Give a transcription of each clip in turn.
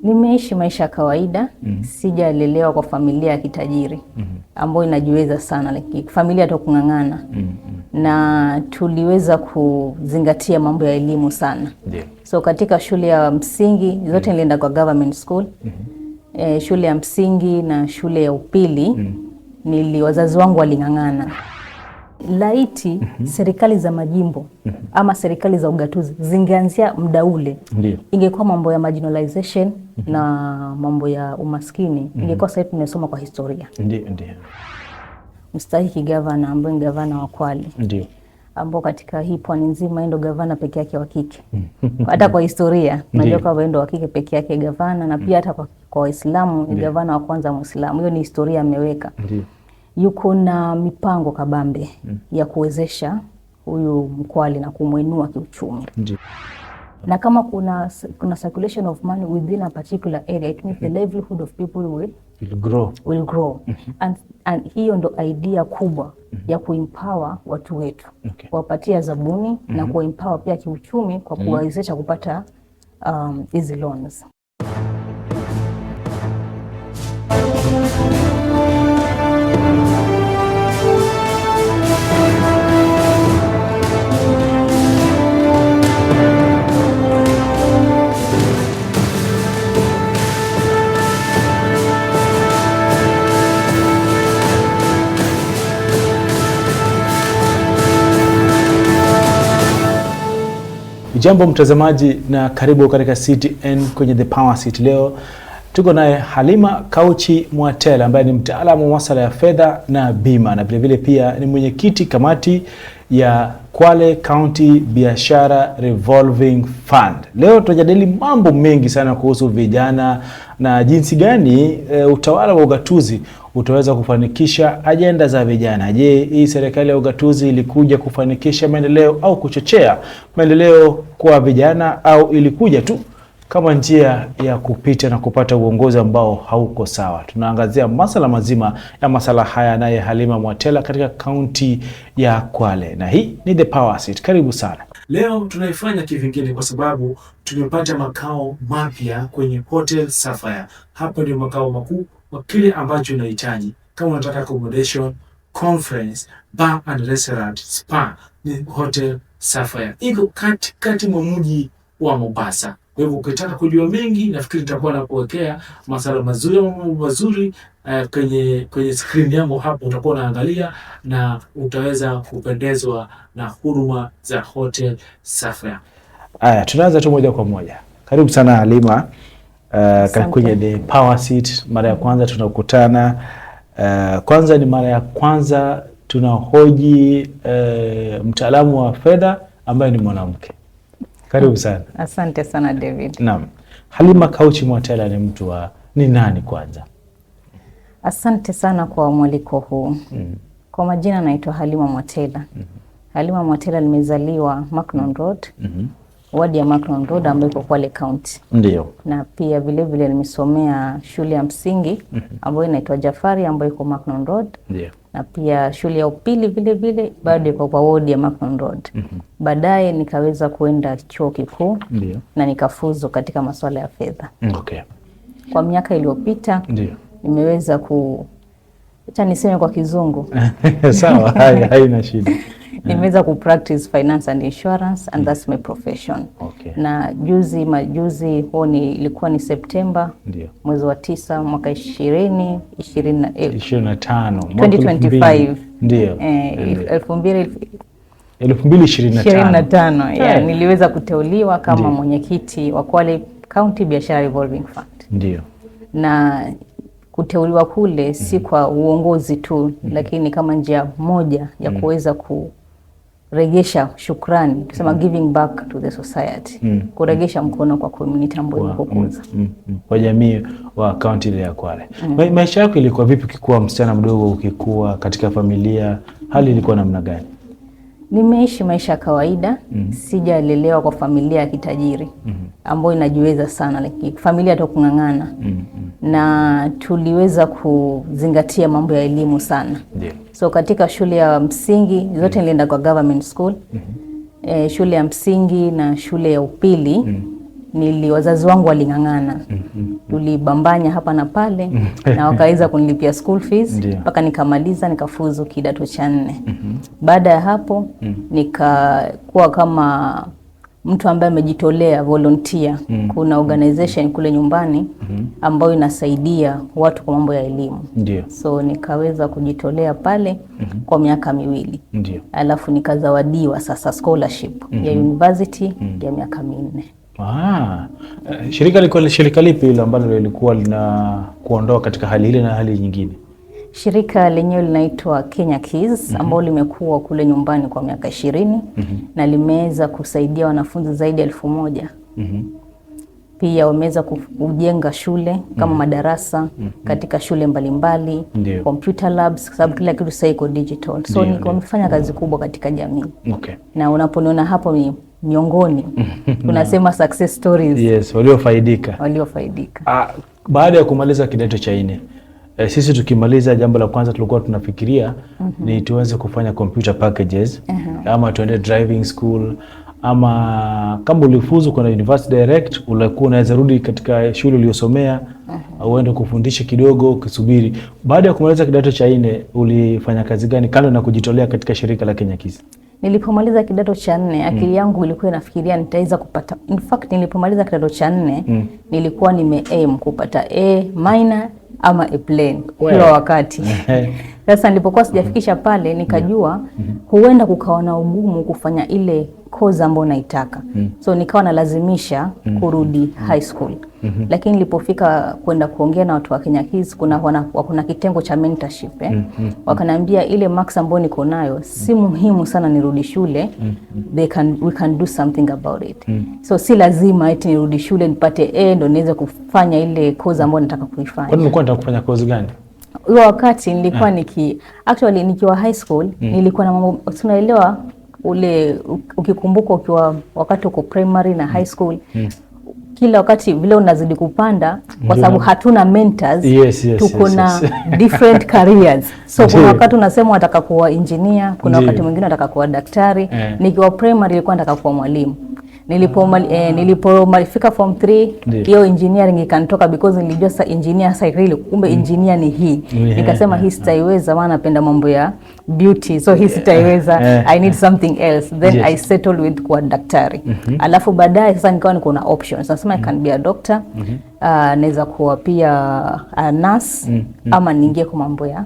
Nimeishi maisha ya kawaida. Sijalelewa kwa familia ya kitajiri ambayo inajiweza sana, lakini familia tu kung'ang'ana na tuliweza kuzingatia mambo ya elimu sana. So katika shule ya msingi zote nilienda kwa government school. Shule ya msingi na shule ya upili wazazi wangu waling'ang'ana. Laiti serikali za majimbo ama serikali za ugatuzi zingeanzia muda ule, ingekuwa mambo ya marginalization na mambo ya umaskini ingekuwa sasa tumesoma kwa historia. Ndio, ndio. Mstahiki gavana ambaye ni gavana wa Kwale, ambao katika hii pwani nzima ndo gavana peke yake wa kike. Hata kwa historia unajua kwamba ndo wa kike peke yake gavana, na pia hata kwa Waislamu ni gavana wa kwanza Muislamu. Hiyo ni historia ameweka. Yuko na mipango kabambe ya kuwezesha huyu Mkwale na kumwinua kiuchumi. Na kama kuna circulation of money within a particular area, it means the livelihood of people will grow. Will grow. And hiyo ndo idea kubwa ya kuempower watu wetu. Kuwapatia zabuni na kuempower pia kiuchumi kwa kuwawezesha kupata hizi loans. Jambo mtazamaji na karibu katika CTN kwenye The Power Seat. Leo tuko naye Halima Kauchi Mwatela ambaye ni mtaalamu wa masuala ya fedha na bima na vilevile pia ni mwenyekiti kamati ya Kwale County Biashara Revolving Fund. Leo tutajadili mambo mengi sana kuhusu vijana na jinsi gani utawala wa ugatuzi utaweza kufanikisha ajenda za vijana. Je, hii serikali ya ugatuzi ilikuja kufanikisha maendeleo au kuchochea maendeleo kwa vijana au ilikuja tu kama njia ya kupita na kupata uongozi ambao hauko sawa? Tunaangazia masala mazima ya masala haya naye Halima Mwatela katika kaunti ya Kwale, na hii ni The Power Seat. Karibu sana. Leo tunaifanya kivingine kwa sababu tumepata makao mapya kwenye Hotel Sapphire. Hapa ndio makao makuu kwa kile ambacho unahitaji. Kama unataka accommodation, conference, bar and restaurant, spa, ni Hotel Sapphire. Iko katikati mwa mji wa Mombasa. Kwa hivyo ukitaka kujua mengi, nafikiri nitakuwa nakuwekea masala mazuri mazuri kwenye screen yangu hapo, utakuwa unaangalia na utaweza kupendezwa na huduma za Hotel Sapphire. Aya, tunaanza tu moja kwa moja. Karibu sana Halima kwenye The Power Seat. Mara ya kwanza tunakutana. Kwanza ni mara ya kwanza tunahoji mtaalamu wa fedha ambaye ni mwanamke. Karibu sana. Asante sana David. Naam. Halima Kauchi Mwatela ni mtu wa ni nani kwanza? Asante sana kwa mwaliko huu. Kwa majina naitwa Halima Mwatela. Halima Mwatela nimezaliwa Macnon Road, wadi ya Macnon Road ambayo iko Kwale County. Na pia vile vile nimesomea shule ya msingi ambayo inaitwa Jafari ambayo iko Macnon Road. Na pia shule ya upili vile vile bado iko kwa wodi ya Macnon Road. Baadaye nikaweza kuenda chuo kikuu na nikafuzu katika masuala ya fedha. Kwa miaka iliyopita nimeweza acha niseme kwa kizungu. Sawa, haina shida. Nimeweza ku practice finance and insurance and that's my profession. Na juzi majuzi huo ni ilikuwa ni Septemba mwezi wa 9 mwaka ishirini, ishirini na, ishirini na tano, 2025. Elfu mbili elfu mbili ishirini na tano. Ishirini na tano, yeah, niliweza kuteuliwa kama mwenyekiti wa Kwale County Biashara Revolving Fund. Na kuteuliwa kule si kwa uongozi tu, lakini kama njia moja ya kuweza kuregesha shukrani, tusema giving back to the society, kuregesha mkono kwa community ambayo imekukuza. Kwa jamii wa kaunti ile ya Kwale. Maisha yako ilikuwa vipi ukikuwa msichana mdogo, ukikuwa katika familia, hali ilikuwa namna gani? Nimeishi maisha ya kawaida, sijalelewa kwa familia ya kitajiri ambayo inajiweza sana, lakini familia tu kung'ang'ana. Na tuliweza kuzingatia mambo ya elimu sana. So katika shule ya msingi zote nilienda kwa government school. Shule ya msingi na shule ya upili Wazazi wangu waling'ang'ana, tulibambanya hapa na pale na wakaweza kunilipia school fees mpaka nikamaliza, nikafuzu kidato cha nne. Baada ya hapo nikakuwa kama mtu ambaye amejitolea, volunteer. Kuna organization kule nyumbani ambayo inasaidia watu kwa mambo ya elimu, so nikaweza kujitolea pale kwa miaka 2. Alafu nikazawadiwa sasa scholarship ya university ya miaka 4. Ah, shirika lilikuwa shirika lipi hilo ambalo lilikuwa lina kuondoa katika hali ile na hali nyingine? Shirika lenyewe linaitwa Kenya Keys, ambao limekuwa kule nyumbani kwa miaka 20 na limeweza kusaidia wanafunzi zaidi ya 1000. Pia wameweza kujenga shule kama madarasa katika shule mbalimbali, computer labs, kwa sababu kila kitu sasa iko digital. So wamefanya kazi kubwa katika jamii. Na unaponiona hapo ni miongoni, tunasema success stories. Yes, waliofaidika. Waliofaidika. Ah, baada ya kumaliza kidato cha nne, sisi tukimaliza, jambo la kwanza tulikuwa tunafikiria ni tuweze kufanya computer packages ama tuende driving school, ama kama ulifuzu kwenda university direct, ulikuwa unaweza rudi katika shule uliyosomea uende kufundisha kidogo ukisubiri. Baada ya kumaliza kidato cha nne ulifanya kazi gani kando na kujitolea katika shirika la Kenya Keys? Nilipomaliza kidato cha nne, akili yangu ilikuwa inafikiria nitaweza kupata. In fact, nilipomaliza kidato cha nne nilikuwa nime aim kupata A minor ama A plain kila wakati. Sasa nilipokuwa sijafikisha pale, nikajua huenda kukawa na ugumu kufanya ile course ambayo naitaka. So nikawa nalazimisha kurudi high school. Lakini nilipofika kwenda kuongea na watu wa Kenya Keys, kuna kitengo cha mentorship, eh. Wakaniambia ile marks ambayo niko nayo si muhimu sana nirudi shule. They can we can do something about it. So si lazima eti nirudi shule nipate A ndo niweze kufanya ile course ambayo nataka kuifanya. Kwani ulikuwa unataka kufanya course gani? Huo wakati nilikuwa actually nikiwa high school nilikuwa na mambo, tunaelewa ule ukikumbuka ukiwa wakati uko primary na high school, kila wakati vile unazidi kupanda, kwa sababu hatuna mentors, tuko na different careers, so kuna wakati unasema unataka kuwa engineer, kuna wakati mwingine unataka kuwa daktari. Nikiwa primary nilikuwa nataka kuwa mwalimu. Nilipofika form 3, hiyo engineering ikanitoka because nilijua sasa engineer, sasa really kumbe engineer ni hii. Nikasema hii sitaiweza, maana napenda mambo ya beauty, so hii sitaiweza. I need something else. Then I settled with kuwa daktari. Alafu baadaye sasa nikawa niko na options, nasema I can be a doctor, naweza kuwa pia a nurse, ama niingie kwa mambo ya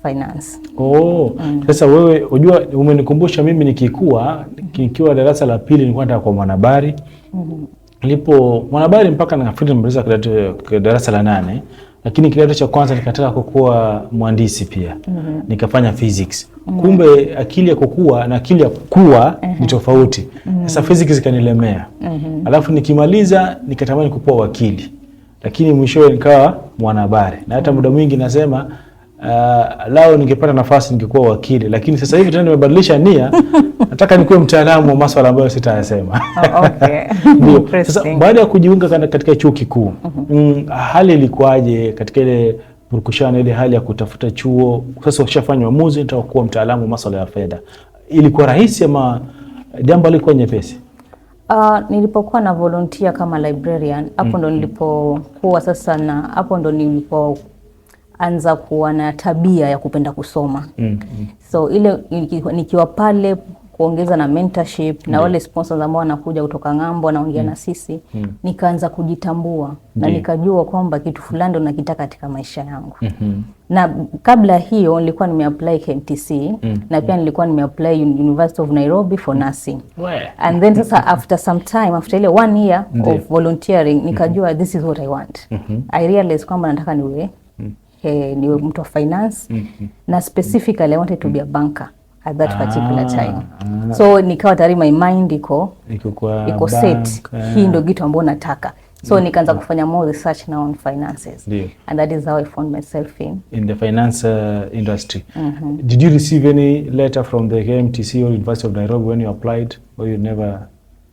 finance. Oh, sasa wewe unajua umenikumbusha mimi nikiwa darasa la pili nilikuwa nataka kuwa mwanahabari. Nilipo mwanahabari mpaka nafikiri nimemaliza darasa la nane, lakini kidato cha kwanza nikataka kukuwa mhandisi pia. Nikafanya physics. Kumbe akili ya kukua na akili ya kukua ni tofauti. Sasa physics ikanilemea. Alafu nikimaliza nikatamani kukuwa wakili, lakini mwishowe nikawa mwanahabari, na hata muda mwingi nasema lao ningepata nafasi ningekuwa wakili, lakini sasa hivi tena nimebadilisha nia, nataka nikuwe mtaalamu wa maswala ambayo sitayasema. Oh, okay. Ndio. Sasa Interesting. Baada ya kujiunga katika chuo kikuu, hali ilikuwaje katika ile purukushana, ile hali ya kutafuta chuo? Sasa ushafanya uamuzi, nitaka kuwa mtaalamu wa maswala ya fedha, ilikuwa rahisi ama jambo halikuwa nyepesi? Nilipokuwa na volunteer kama librarian, hapo ndo nilipokuwa sasa, na hapo ndo nilipoanza kuwa na tabia ya kupenda kusoma. So ile nikiwa pale, kuongeza na mentorship na wale sponsors ambao wanakuja kutoka ng'ambo wanaongea na sisi, nikaanza kujitambua na nikajua kwamba kitu fulani ndo nakitaka katika maisha yangu. Na kabla hiyo nilikuwa nimeapply KMTC na pia nilikuwa nimeapply University of Nairobi for nursing. And then sasa after some time, after ile one year of volunteering, nikajua this is what I want. I realized kwamba nataka niwe mtu wa finance, na specifically I wanted to be a banker at that particular time. So nikawa tayari my mind iko Iko kwa iko bank, set, hii ndio kitu ambayo nataka. So nikaanza kufanya more research now on finances and that is how I found myself in in the finance industry. Did you receive any letter from the KMTC or University of Nairobi when you applied, or you never?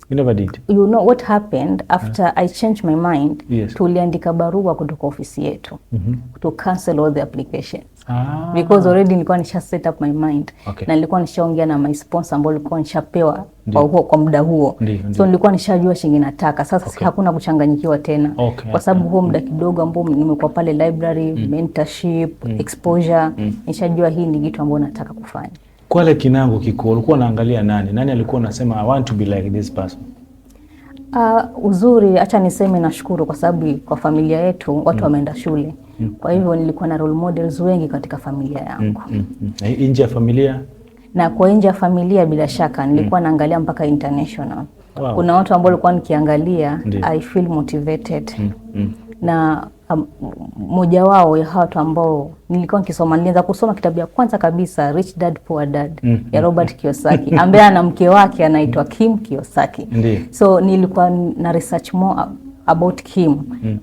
You never did. You know what happened after I changed my mind? Yes. Tuliandika barua kutoka ofisi yetu to cancel all the applications because already nilikuwa nisha set up my mind na nilikuwa nishaongea na my sponsor ambao nilikuwa nishapewa kwa muda huo. So nilikuwa nishajua chenye nataka sasa. Hakuna kuchanganyikiwa tena kwa sababu huo muda kidogo ambao nimekuwa pale library, mentorship, exposure, nishajua hii ni kitu ambacho nataka kufanya. Kwale Kinango kikuu ulikuwa unaangalia nani? Nani alikuwa anasema, "I want to be like this person"? Uzuri, acha niseme nashukuru kwa sababu kwa familia yetu watu wameenda shule. Kwa hivyo nilikuwa na role models wengi katika familia yangu. Na nje ya familia? Na kwa nje ya familia bila shaka nilikuwa naangalia mpaka international. Kuna watu ambao nilikuwa nikiangalia, I feel motivated. Na mmoja wao ya watu ambao nilikuwa nikisoma, nilianza kusoma kitabu ya kwanza kabisa, Rich Dad Poor Dad ya Robert Kiyosaki, ambaye ana mke wake anaitwa Kim Kiyosaki. So nilikuwa na research more about Kim,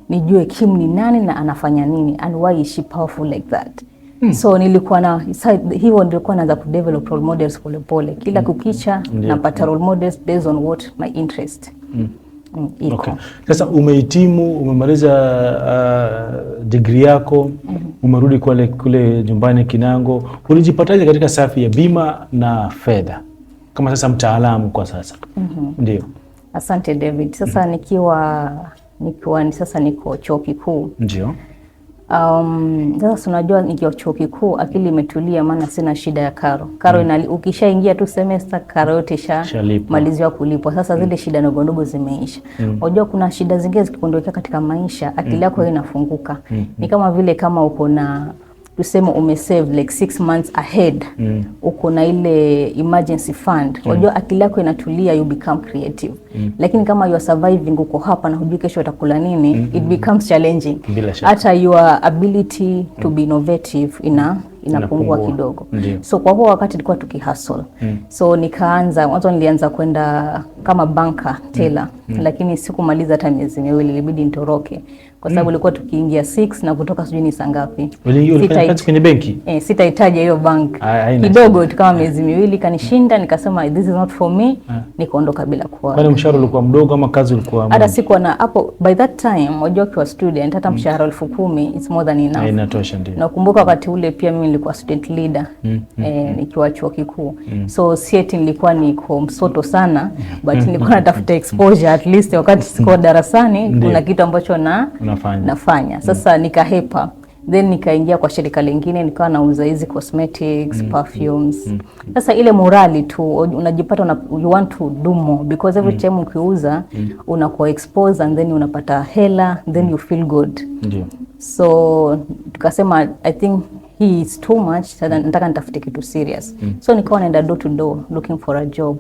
nijue Kim ni nani na anafanya nini and why is she powerful like that. So nilikuwa na hivyo nilikuwa naanza kudevelop role models polepole kila kukicha. Napata role models based on what my interest iko. Okay. Sasa umehitimu, umemaliza degree yako, umerudi kule nyumbani Kinango. Ulijipataje katika safu ya bima na fedha kama sasa mtaalamu kwa sasa? Ndio. Asante, David. Sasa nikiwa ni sasa niko chuo kikuu. Sasa si unajua nikiwa chuo kikuu akili imetulia, maana sina shida ya karo. Karo ukishaingia tu semester, karo yote Ishalipwa. Ishamaliziwa kulipwa. Sasa zile shida ndogo ndogo zimeisha. Unajua kuna shida zingine zikikuondokea katika maisha, akili yako inafunguka. Ni kama vile kama uko na, tuseme umesave like 6 months ahead, uko na ile emergency fund, unajua akili yako inatulia, you become creative. Lakini kama you are surviving, uko hapa na hujui kesho utakula nini, it becomes challenging. Bila shaka. Hata your ability to be innovative inapungua Inapungua. kidogo. So kwa huo wakati tulikuwa tukihustle. So nikaanza, mwanzo nilianza kwenda kama banker teller, lakini sikumaliza hata miezi 2, ilibidi nitoroke kwa sababu ilikuwa tukiingia 6 na kutoka sijui ni saa ngapi. Uliingia, ulifanya kazi kwenye benki? Eh, sitahitaji hiyo bank. Haina Kidogo tu kama miezi 2 kanishinda, nikasema this is not for me, nikaondoka bila kuwa. Kwani mshahara ulikuwa mdogo ama kazi ulikuwa Hata sikuwa na hapo by that time, unajua ukiwa student hata mshahara 10,000 it's more than enough. Inatosha, ndio. Nakumbuka wakati ule pia mimi nilikuwa student leader nikiwa chuo kikuu, so si eti nilikuwa niko msoto sana, but nilikuwa natafuta exposure, at least wakati siko darasani kuna kitu ambacho na Unafanya. Nafanya. Sasa nikahepa, then nikaingia kwa shirika lingine, nikawa nauza hizi cosmetics, perfumes. Sasa ile morali tu unajipata you want to do more because every time ukiuza unakuwa exposed and then unapata hela, then you feel good. So tukasema I think he is too much, sasa nataka nitafute kitu serious. So nikawa naenda door to door looking for a job,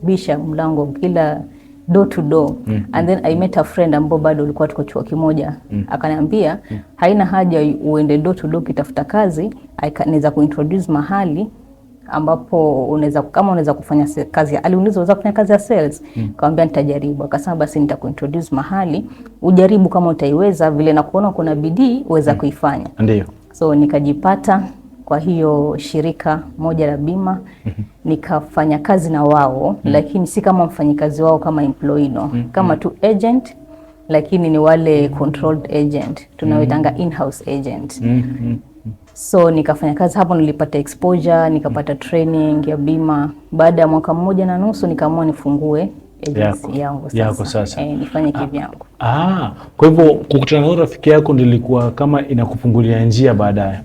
bisha mlango kila door to door, and then I met a friend ambao bado ulikuwa tuko chuo kimoja. Akaniambia haina haja uende door to door ukitafuta kazi, naweza kuintroduce mahali ambapo unaweza, kama unaweza kufanya kazi. Aliuliza, "Unaweza kufanya kazi ya sales?" Nikamwambia nitajaribu. Akasema basi nitakuintroduce mahali ujaribu, kama utaiweza, vile na kuona kuna bidii uweza kuifanya. So nikajipata kwa hiyo shirika moja la bima, nikafanya kazi na wao, lakini si kama mfanyikazi wao kama employee, no, kama tu agent, lakini ni wale controlled agent tunaoitanga in-house agent. So nikafanya kazi hapo, nilipata exposure, nikapata training ya bima. Baada ya mwaka mmoja na nusu nikaamua nifungue agency yangu sasa. Yako sasa. Eh, nifanye kivyangu. Ah, kwa hivyo kukutana na huyo rafiki yako ndio ilikuwa kama inakufungulia njia baadaye.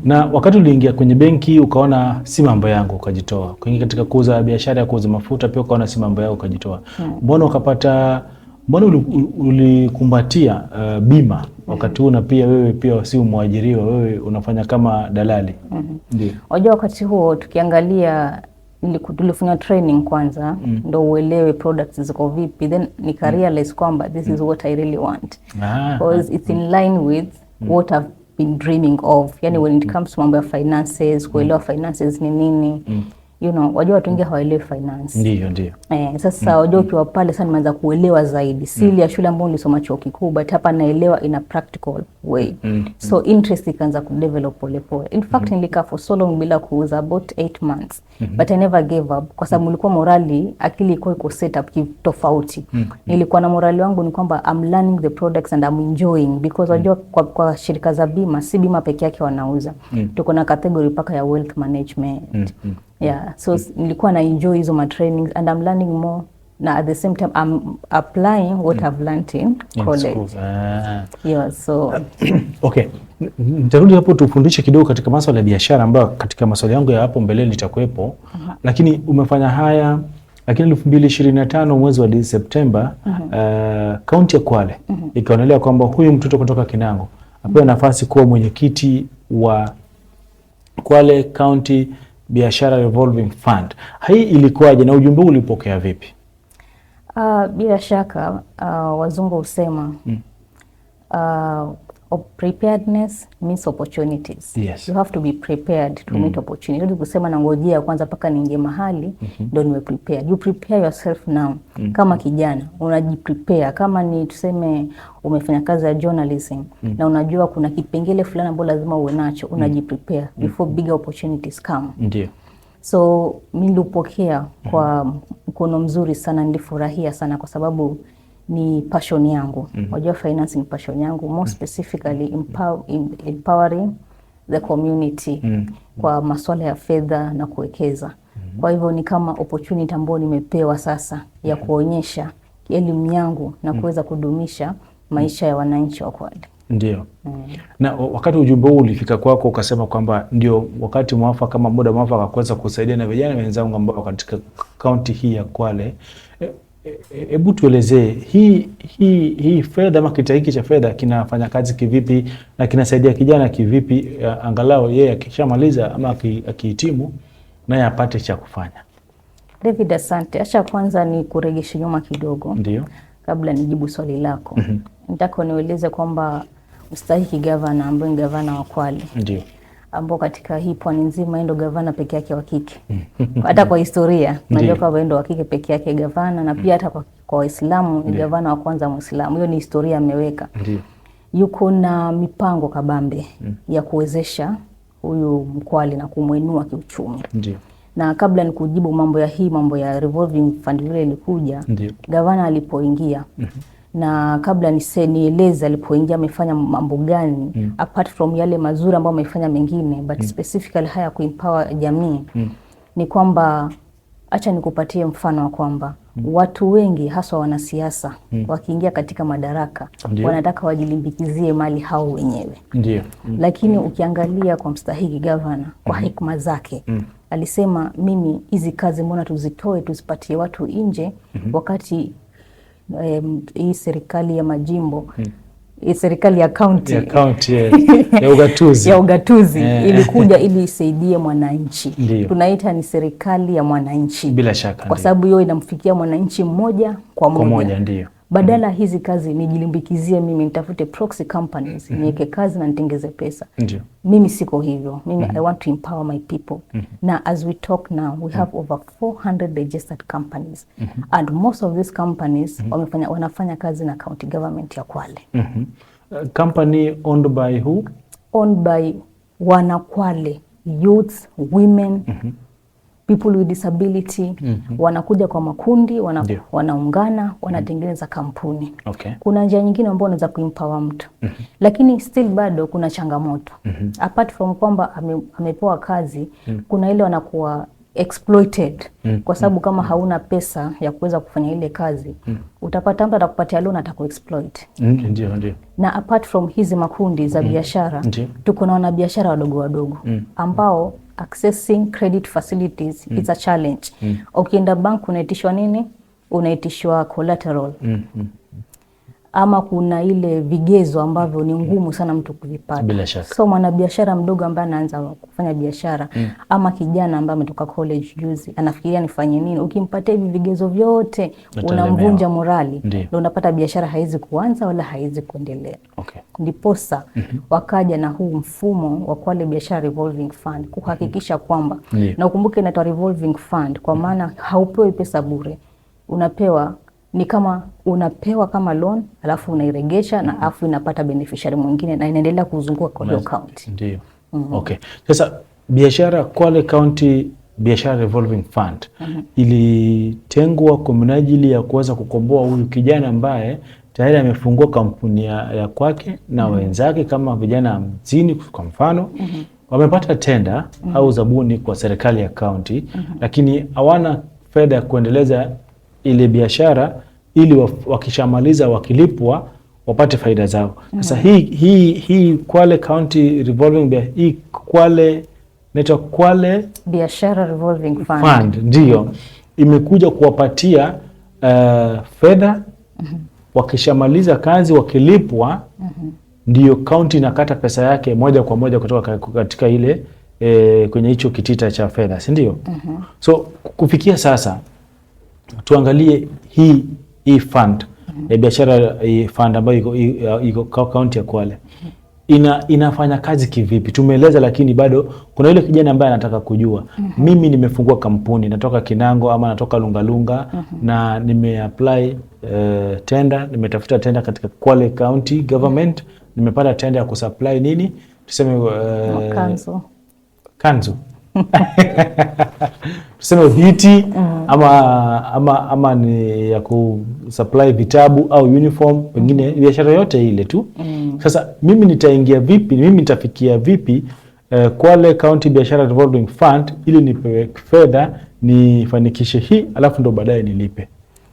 Na wakati uliingia kwenye benki ukaona si mambo yangu, ukajitoa. Kuingia katika kuuza biashara ya kuuza mafuta pia ukaona si mambo yako, ukajitoa. Mbona ukapata, mbona ulikumbatia bima wakati huu na pia wewe pia si mwajiriwa, wewe unafanya kama dalali? Ndio. Unajua wakati huo tukiangalia tulifanya training kwanza ndo uelewe products ziko vipi, then nika realize kwamba this is what I really want because it's in line with what I've been dreaming of, yani when it comes to mambo ya finances, kuelewa finances ni nini. Wajua watu wengi hawaelewi finance. Ndio, ndio. Sasa wajua ukiwa pale sasa nimeanza kuelewa zaidi, si ile ya shule ambayo nilisoma chuo kikuu, but hapa naelewa in a practical way. So interest ikaanza kudevelop polepole. In fact, nilikaa for so long bila kuuza, about 8 months, but I never gave up kwa sababu nilikuwa morali, akili ilikuwa iko set up tofauti. Nilikuwa na morali wangu ni kwamba I'm learning the products and I'm enjoying because wajua kwa shirika za bima si bima peke yake wanauza. Tuko na category mpaka ya wealth management. Yeah, so nilikuwa na enjoy hizo ma trainings and I'm learning more na at the same time I'm applying what I've learned in In college. School. Ah. Yeah, so Okay, nitarudi hapo tufundishe kidogo katika masuala ya biashara ambayo katika maswali yangu ya hapo mbeleni litakuwepo. Lakini umefanya haya, lakini 2025 mwezi wa Septemba, kaunti ya Kwale ikaonelea kwamba huyu mtoto kutoka Kinango apewe nafasi kuwa mwenyekiti wa Kwale County Biashara Revolving Fund. Hii ilikuwaje na ujumbe huu ulipokea vipi? Bila shaka wazungu husema preparedness means opportunities. You have to be prepared to meet opportunity. Huwezi kusema nangojea kwanza mpaka niingie mahali ndo niwe prepared. You prepare yourself now. Kama kijana unajiprepare, kama ni tuseme umefanya kazi ya journalism na unajua kuna kipengele fulani ambacho lazima uwe nacho, unajiprepare before bigger opportunities come. So mi nilipokea kwa mkono mzuri sana, nilifurahia sana kwa sababu ni passion yangu. Wajua finance ni passion yangu, more specifically empowering the community kwa masuala ya fedha na kuwekeza. Kwa hivyo ni kama opportunity ambayo nimepewa sasa ya kuonyesha elimu yangu na kuweza kudumisha maisha ya wananchi wa Kwale. Ndio. Na wakati ujumbe huu ulifika kwako ukasema kwamba ndio wakati mwafaka kama muda mwafaka kuweza kusaidia na vijana wenzangu ambao katika kaunti hii ya Kwale. Hebu tuelezee hii fedha ama kita hiki cha fedha kinafanya kazi kivipi na kinasaidia kijana kivipi, angalau yeye akishamaliza ama akihitimu naye apate cha kufanya. David, asante. Acha kwanza ni kuregeshe nyuma kidogo kabla nijibu swali lako. Nataka nieleze kwamba mstahiki gavana ambaye ni gavana wa Kwale, ambao katika hii pwani nzima ndo gavana peke yake wa kike, hata kwa historia najua kwamba ndo wa kike peke yake gavana, na pia hata kwa Waislamu ni gavana wa kwanza Muislamu. Hiyo ni historia ameweka. Yuko na mipango kabambe ya kuwezesha huyu Mkwale na kumwinua kiuchumi. Na kabla ni kujibu mambo ya hii mambo ya revolving fund vile ilikuja, gavana alipoingia, na kabla nieleze alipoingia amefanya mambo gani apart from yale mazuri ambayo amefanya mengine, but specifically haya kuempower jamii, ni kwamba acha nikupatie mfano wa kwamba watu wengi haswa wanasiasa wakiingia katika madaraka wanataka wajilimbikizie mali hao wenyewe. Lakini ukiangalia kwa mstahiki gavana, kwa hikma zake, alisema mimi hizi kazi mbona tuzitoe tuzipatie watu nje, wakati hii serikali ya majimbo, hii serikali ya kaunti Ya kaunti, yes. Ya ugatuzi. Ya ugatuzi ilikuja ili isaidie mwananchi. Tunaita ni serikali ya mwananchi. Bila shaka. Kwa sababu hiyo inamfikia mwananchi mmoja kwa Kwa moja. moja, ndio. Badala hizi kazi nijilimbikizie mimi, nitafute proxy companies, niweke kazi na nitengeze pesa. Mimi siko hivyo. Mimi I want to empower my people. Na as we talk now, we have over 400 registered companies. And most of these companies wanafanya kazi na county government ya Kwale. Company owned by who? Owned by wanakwale, youths, women, people with disability. Wanakuja kwa makundi, wanaungana, wanatengeneza kampuni. Kuna njia nyingine ambayo unaweza kuempower mtu, lakini still bado kuna changamoto. Apart from kwamba amepewa kazi, kuna ile wanakuwa exploited kwa sababu kama hauna pesa ya kuweza kufanya ile kazi, utapata mtu atakupatia loan, atakuexploit. Ndio, ndio. Na apart from hizi makundi za biashara, tuko na wanabiashara wadogo wadogo ambao accessing credit facilities is a challenge. Ukienda bank unaitishwa nini? Unaitishwa collateral. Ama kuna ile vigezo ambavyo ni ngumu sana mtu kuvipata. Bila shaka. So mwanabiashara mdogo ambaye anaanza kufanya biashara ama kijana ambaye ametoka college juzi anafikiria nifanye nini, ukimpatia hivi vigezo vyote Atalemewa. Unamvunja morali, Ndiyo. ndio unapata biashara haiwezi kuanza wala haiwezi kuendelea. Ndiposa wakaja na huu mfumo wa Kwale Biashara Revolving Fund kuhakikisha kwamba na ukumbuke inaitwa revolving fund kwa maana haupewi pesa bure, unapewa ni kama unapewa kama loan alafu unairegesha na alafu inapata beneficiary mwingine na inaendelea kuzunguka kwa hiyo county. Ndio. Okay. Sasa biashara Kwale County Biashara Revolving Fund ilitengwa kwa minajili ya kuweza kukomboa huyu kijana ambaye tayari amefungua kampuni ya kwake na wenzake kama vijana 50 kwa mfano wamepata tenda au zabuni kwa serikali ya county, lakini hawana fedha ya kuendeleza ile biashara ili wakishamaliza wakilipwa wapate faida zao. Sasa hii Kwale County Revolving hii Kwale inaitwa Kwale Biashara Revolving Fund. Fund ndio imekuja kuwapatia fedha wakishamaliza kazi wakilipwa, ndiyo county inakata pesa yake moja kwa moja kutoka katika ile kwenye hicho kitita cha fedha, si ndio? So kufikia sasa tuangalie hii fund ya biashara, hii fund ambayo iko kaunti ya Kwale inafanya kazi kivipi? Tumeeleza, lakini bado kuna yule kijana ambaye anataka kujua. Mimi nimefungua kampuni, natoka Kinango ama natoka Lungalunga na nimeapply tender, nimetafuta tender katika Kwale County Government, nimepata tender ya kusupply nini, tuseme Kanzu. Kanzu, tuseme viti ama ni ya kusupply vitabu au uniform, pengine biashara yote ile tu. Sasa mimi nitaingia vipi, mimi nitafikia vipi Kwale County Biashara Revolving Fund ili nipewe fedha nifanikishe hii alafu ndo baadaye nilipe?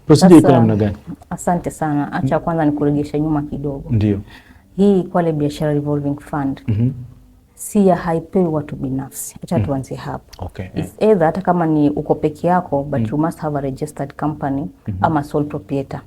Procedure iko Sasa, namna gani? Asante sana. Acha kwanza nikuregeshe nyuma kidogo. Ndio. Hii Kwale Biashara Revolving Fund si ya haipewi watu binafsi. Acha tuanzie hapo. It's either hata kama ni uko peke yako, but you must have a registered company ama sole proprietor.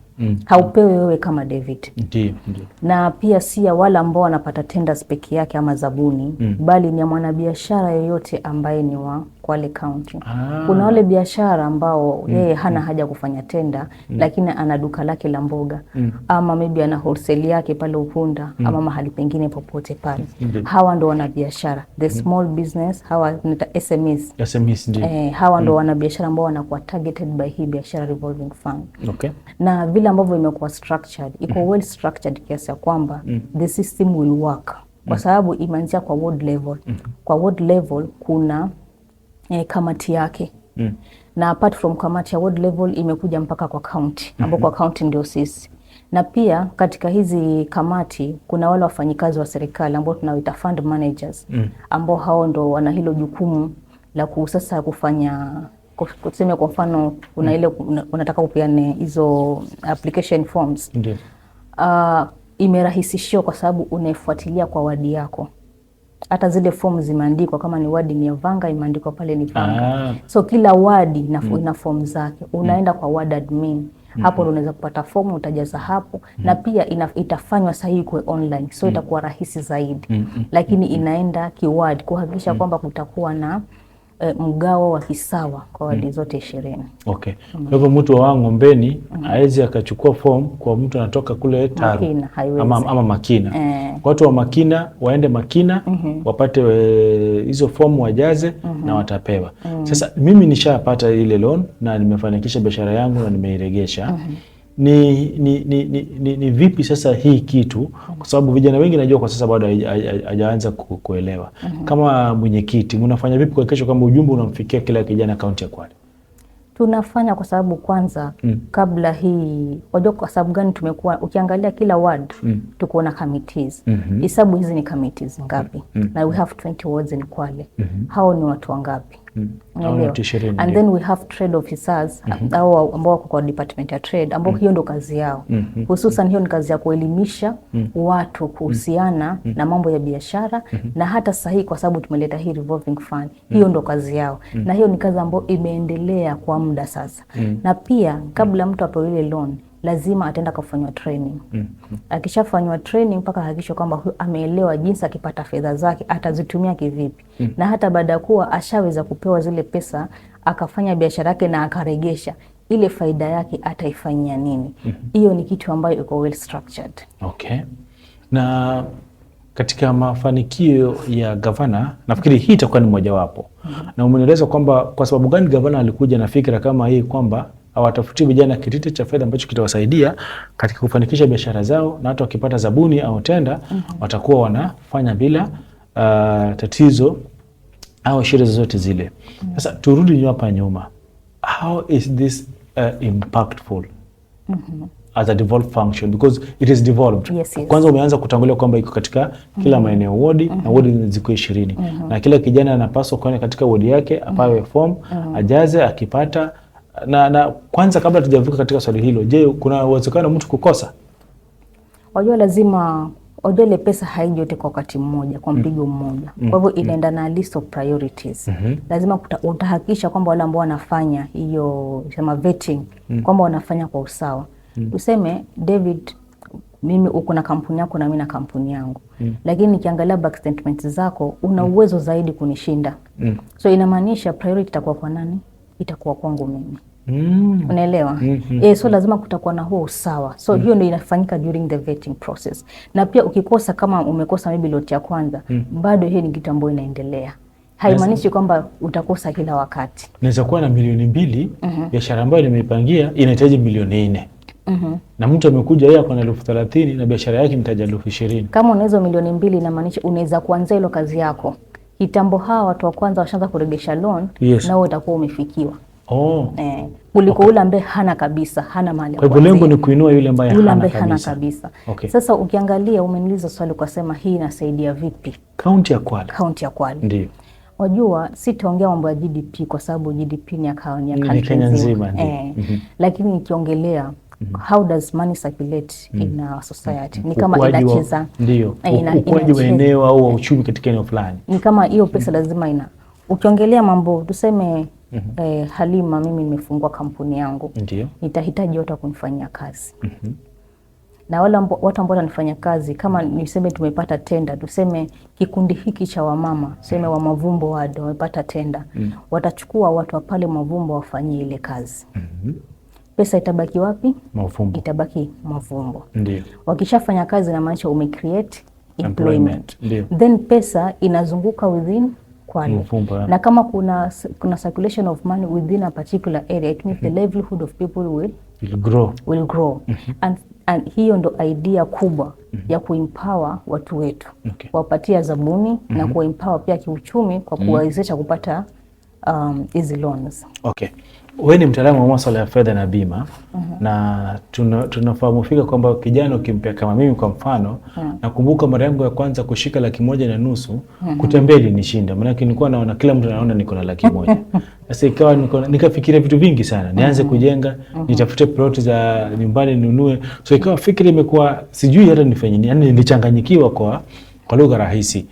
Haupewi wewe kama David. Ndio, ndio. Na pia si ya wale ambao wanapata tenders peke yake ama zabuni, bali ni ya mwanabiashara yoyote ambaye ni wa Kwale County. Kuna wale biashara ambao yeye hana haja kufanya tenda, lakini ana duka lake la mboga ama maybe ana wholesale yake pale Ukunda ama mahali pengine popote pale. Hawa ndo wanabiashara, the small business, hawa tunaita SMEs. SMEs, ndio. Eh, hawa ndo wanabiashara ambao wanakuwa targeted by hii biashara revolving fund na vile ambavyo imekuwa structured, iko well structured kiasi ya kwamba the system will work kwa sababu imeanzia kwa ward level. Kwa ward level kuna kamati yake na apart from kamati ya ward level imekuja mpaka kwa county, ambao kwa county ndio sisi. Na pia katika hizi kamati kuna wale wafanyikazi wa serikali ambao tunawaita fund managers, ambao hao ndo wana hilo jukumu la sasa kufanya, tuseme kwa mfano kuna ile unataka kupeane hizo application forms, imerahisishiwa kwa sababu unaifuatilia kwa wadi yako. Hata zile fomu zimeandikwa, kama ni wadi ni ya Vanga, imeandikwa pale ni Vanga. So kila wadi ina fomu zake. Unaenda kwa ward admin hapo ndo unaweza kupata fomu, utajaza hapo na pia itafanywa sahihi kwa online, so itakuwa rahisi zaidi, lakini inaenda kiwadi kuhakikisha kwamba kutakuwa na mgao wa kisawa kwa wadi zote 20. Okay. Kwa hivyo mtu wa Ng'ombeni hawezi akachukua form kwa mtu anatoka kule Taru Makina, haiwezi. ama Makina. Eh. Watu wa Makina waende Makina wapate hizo fomu wajaze na watapewa. Sasa mimi nishapata ile loan na nimefanikisha biashara yangu na nimeiregesha. Ni vipi sasa hii kitu, kwa sababu vijana wengi najua kwa sasa bado hajaanza kuelewa. Kama mwenyekiti, mnafanya vipi kuhakikisha kwamba ujumbe unamfikia kila kijana kaunti ya Kwale? Tunafanya kwa sababu kwanza kabla hii, wajua kwa sababu gani tumekuwa, ukiangalia kila ward tuko na committees. Hesabu hizi ni committees ngapi? Na we have 20 wards in Kwale. Hao ni watu wangapi? Hao ni Unaelewa? watu 20, And ndio. then we have trade officers au ambao wako kwa department ya trade ambao hiyo ndo kazi yao. Hususan hiyo ni kazi ya kuelimisha watu kuhusiana na mambo ya biashara na hata sahihi, kwa sababu tumeleta hii revolving fund, hiyo ndo kazi yao na hiyo ni kazi ambayo imeendelea kwa muda sasa. Na pia kabla mtu apewe ile loan, Lazima ataenda kufanywa training. Akishafanywa training mpaka hakikisha kwamba huyu ameelewa jinsi akipata fedha zake atazitumia kivipi, na hata baada ya kuwa ashaweza kupewa zile pesa akafanya biashara yake na akaregesha ile faida yake ataifanyia nini. Hiyo ni kitu ambayo iko well structured. Okay. Na katika mafanikio ya gavana nafikiri hii itakuwa ni mojawapo. Na umenieleza kwamba kwa sababu gani gavana alikuja na fikra kama hii kwamba awatafutie vijana kitita cha fedha ambacho kitawasaidia katika kufanikisha biashara zao, na hata wakipata zabuni au tenda watakuwa wanafanya bila tatizo au shida zozote zile. Sasa turudi hapa nyuma, how is this impactful as a devolved function, because it is devolved. Yes. Kwanza umeanza kutangulia kwamba iko katika kila maeneo wodi, na wodi ziko 20, na kila kijana anapaswa kwenda katika wodi yake apawe form ajaze, akipata na kwanza kabla tujavuka katika swali hilo, je, kuna uwezekano mtu kukosa? Wajua lazima, wajua ile pesa haiji yote kwa wakati mmoja, kwa mpigo mmoja. Kwa hivyo inaenda na list of priorities. Lazima utahakikisha kwamba wale ambao wanafanya hiyo sema vetting kwamba wanafanya kwa usawa. Tuseme David, mimi uko na kampuni yako na mimi na kampuni yangu, lakini nikiangalia bank statements zako una uwezo zaidi kunishinda. So inamaanisha priority itakuwa kwa nani? Itakuwa kwangu mimi. Unaelewa? So lazima kutakuwa na huo usawa. So hiyo ndio inafanyika during the vetting process. Na pia ukikosa, kama umekosa maybe lot ya kwanza, bado hiyo ni kitu ambayo inaendelea. Haimaanishi kwamba utakosa kila wakati. Naweza kuwa na 2 milioni, biashara ambayo nimeipangia inahitaji 4 milioni, na mtu amekuja yeye ako na 30,000 na biashara yake inahitaji 20,000. Kama unaweza 2 milioni, inamaanisha unaweza kuanzia hilo kazi yako. Kitambo hawa watu wa kwanza washaanza kuregesha loan, na wewe utakuwa umefikiwa. Kuliko ule ambaye hana kabisa, hana mahali ya Kwa hivyo lengo kuanzia. ni kuinua yule ambaye Yule hana ambaye hana kabisa. kabisa. Okay. Sasa ukiangalia, umeniuliza swali ukasema hii inasaidia vipi Kaunti ya Kwale. Kaunti ya Kwale? Ndio. Wajua, sitaongea mambo ya GDP kwa sababu GDP ni ya ni ya Ni country Kenya nzima. nzima, ndio. Lakini nikiongelea how does money circulate in our society, ni kama Ukuaji wa- inacheza ndio ukuaji wa inacheza. eneo au wa uchumi katika eneo fulani. Ni kama hiyo pesa lazima ina, ukiongelea mambo tuseme, Halima, mimi nimefungua kampuni yangu, nitahitaji watu wa kunifanyia kazi, na wale watu ambao wananifanya kazi, kama niseme tumepata tenda, tuseme kikundi hiki cha wamama, tuseme wa Mavumbo wado wamepata tenda, watachukua watu wa pale Mavumbo wafanyie ile kazi. Pesa itabaki wapi? Mavumbo. Itabaki Mavumbo. Wakishafanya kazi, inamaanisha umecreate employment. Employment. Ndio. Then pesa inazunguka within Kwale. Mavumbo, yeah. Na kama kuna circulation of money within a particular area, it means the livelihood of people will Will grow. will grow. And hiyo ndo idea kubwa ya kuempower watu wetu, kuwapatia zabuni na kuwaempower pia kiuchumi kwa kuwawezesha kupata hizi loans. Okay. Wewe ni mtaalamu wa masuala ya fedha na bima, na tunafahamu fika kwamba kijana ukimpea, kama mimi kwa mfano, nakumbuka mara yangu ya kwanza kushika 150,000, kutembea ilinishinda, maanake nilikuwa naona kila mtu anaona niko na 100,000. Sasa ikawa nikafikiria vitu vingi sana, nianze kujenga, nitafute ploti za nyumbani ninunue, so ikawa fikra imekuwa sijui hata nifanye nini, yani nilichanganyikiwa kwa lugha rahisi.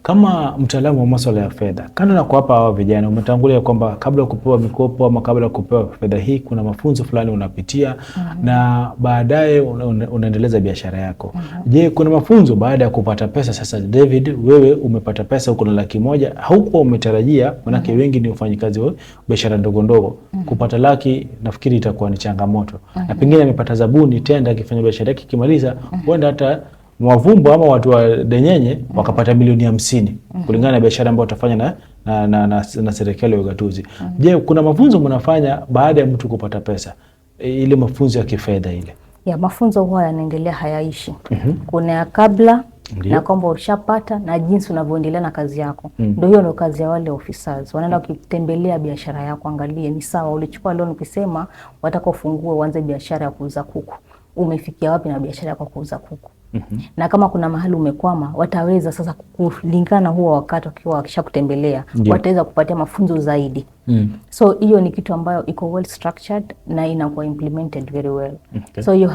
Kama mtaalamu wa masuala ya fedha, kando na kuwapa hawa vijana, umetangulia kwamba kabla ya kupewa mikopo ama kabla ya kupewa fedha hii kuna mafunzo fulani unapitia, na baadaye unaendeleza biashara yako. Je, kuna mafunzo baada ya kupata pesa? Sasa David, wewe umepata pesa, uko na 100,000, haukuwa umetarajia, manake wengi ni wafanyikazi wa biashara ndogo ndogo. Kupata laki nafikiri itakuwa ni changamoto, na pengine amepata zabuni tenda, akifanya biashara yake ikimaliza, huenda hata Mwavumbo ama watu wa Denyenye wakapata 50 milioni kulingana na biashara ambayo watafanya na serikali ya ugatuzi. Je, kuna mafunzo mnafanya baada ya mtu kupata pesa? Ile mafunzo ya kifedha ile. Ya mafunzo huwa yanaendelea, hayaishi. Kuna ya kabla na kwamba ushapata na jinsi unavyoendelea na kazi yako. Ndio hiyo ndio kazi ya wale officers. Wanaenda wakitembelea biashara yako, angalie ni sawa ulichukua loan ukisema wataka ufungue uanze biashara ya kuuza kuku. Umefikia wapi na biashara yako ya kuuza kuku? Na kama kuna mahali umekwama, wataweza sasa kulingana huo wakati wakiwa wakishakutembelea, wataweza kupatia mafunzo zaidi. So hiyo ni kitu ambayo iko well structured na inakuwa implemented very well. So hiyo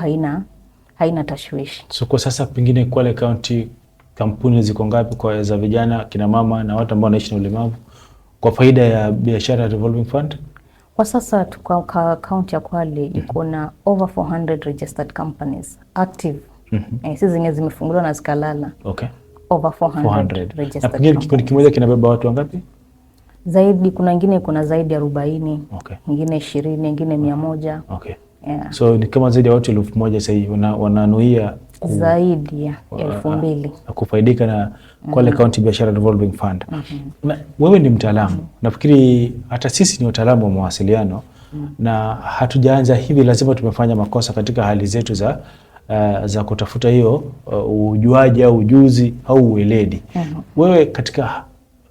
haina tashwishi. So kwa sasa pengine Kwale County kampuni ziko ngapi kwa za vijana, kina mama na watu ambao wanaishi na ulemavu kwa faida ya biashara ya revolving fund? Kwa sasa tuko kaunti ya Kwale iko na over 400 registered companies active. Si zenye zimefunguliwa na zikalala. Over 400, 400. Na registered pengine kikundi companies. kimoja kinabeba watu wangapi? Zaidi, kuna ingine kuna zaidi ya 40, ingine 20, ingine 100. Yeah. So ni kama zaidi ya watu 1000 sasa hivi wananuia Zaidi ya 2000. Kufaidika na Kwale County Biashara Revolving Fund. Na wewe ni mtaalamu, nafikiri hata sisi ni wataalamu wa mawasiliano na hatujaanza hivi, lazima tumefanya makosa katika hali zetu za kutafuta hiyo ujuaji au ujuzi au ueledi. Wewe katika,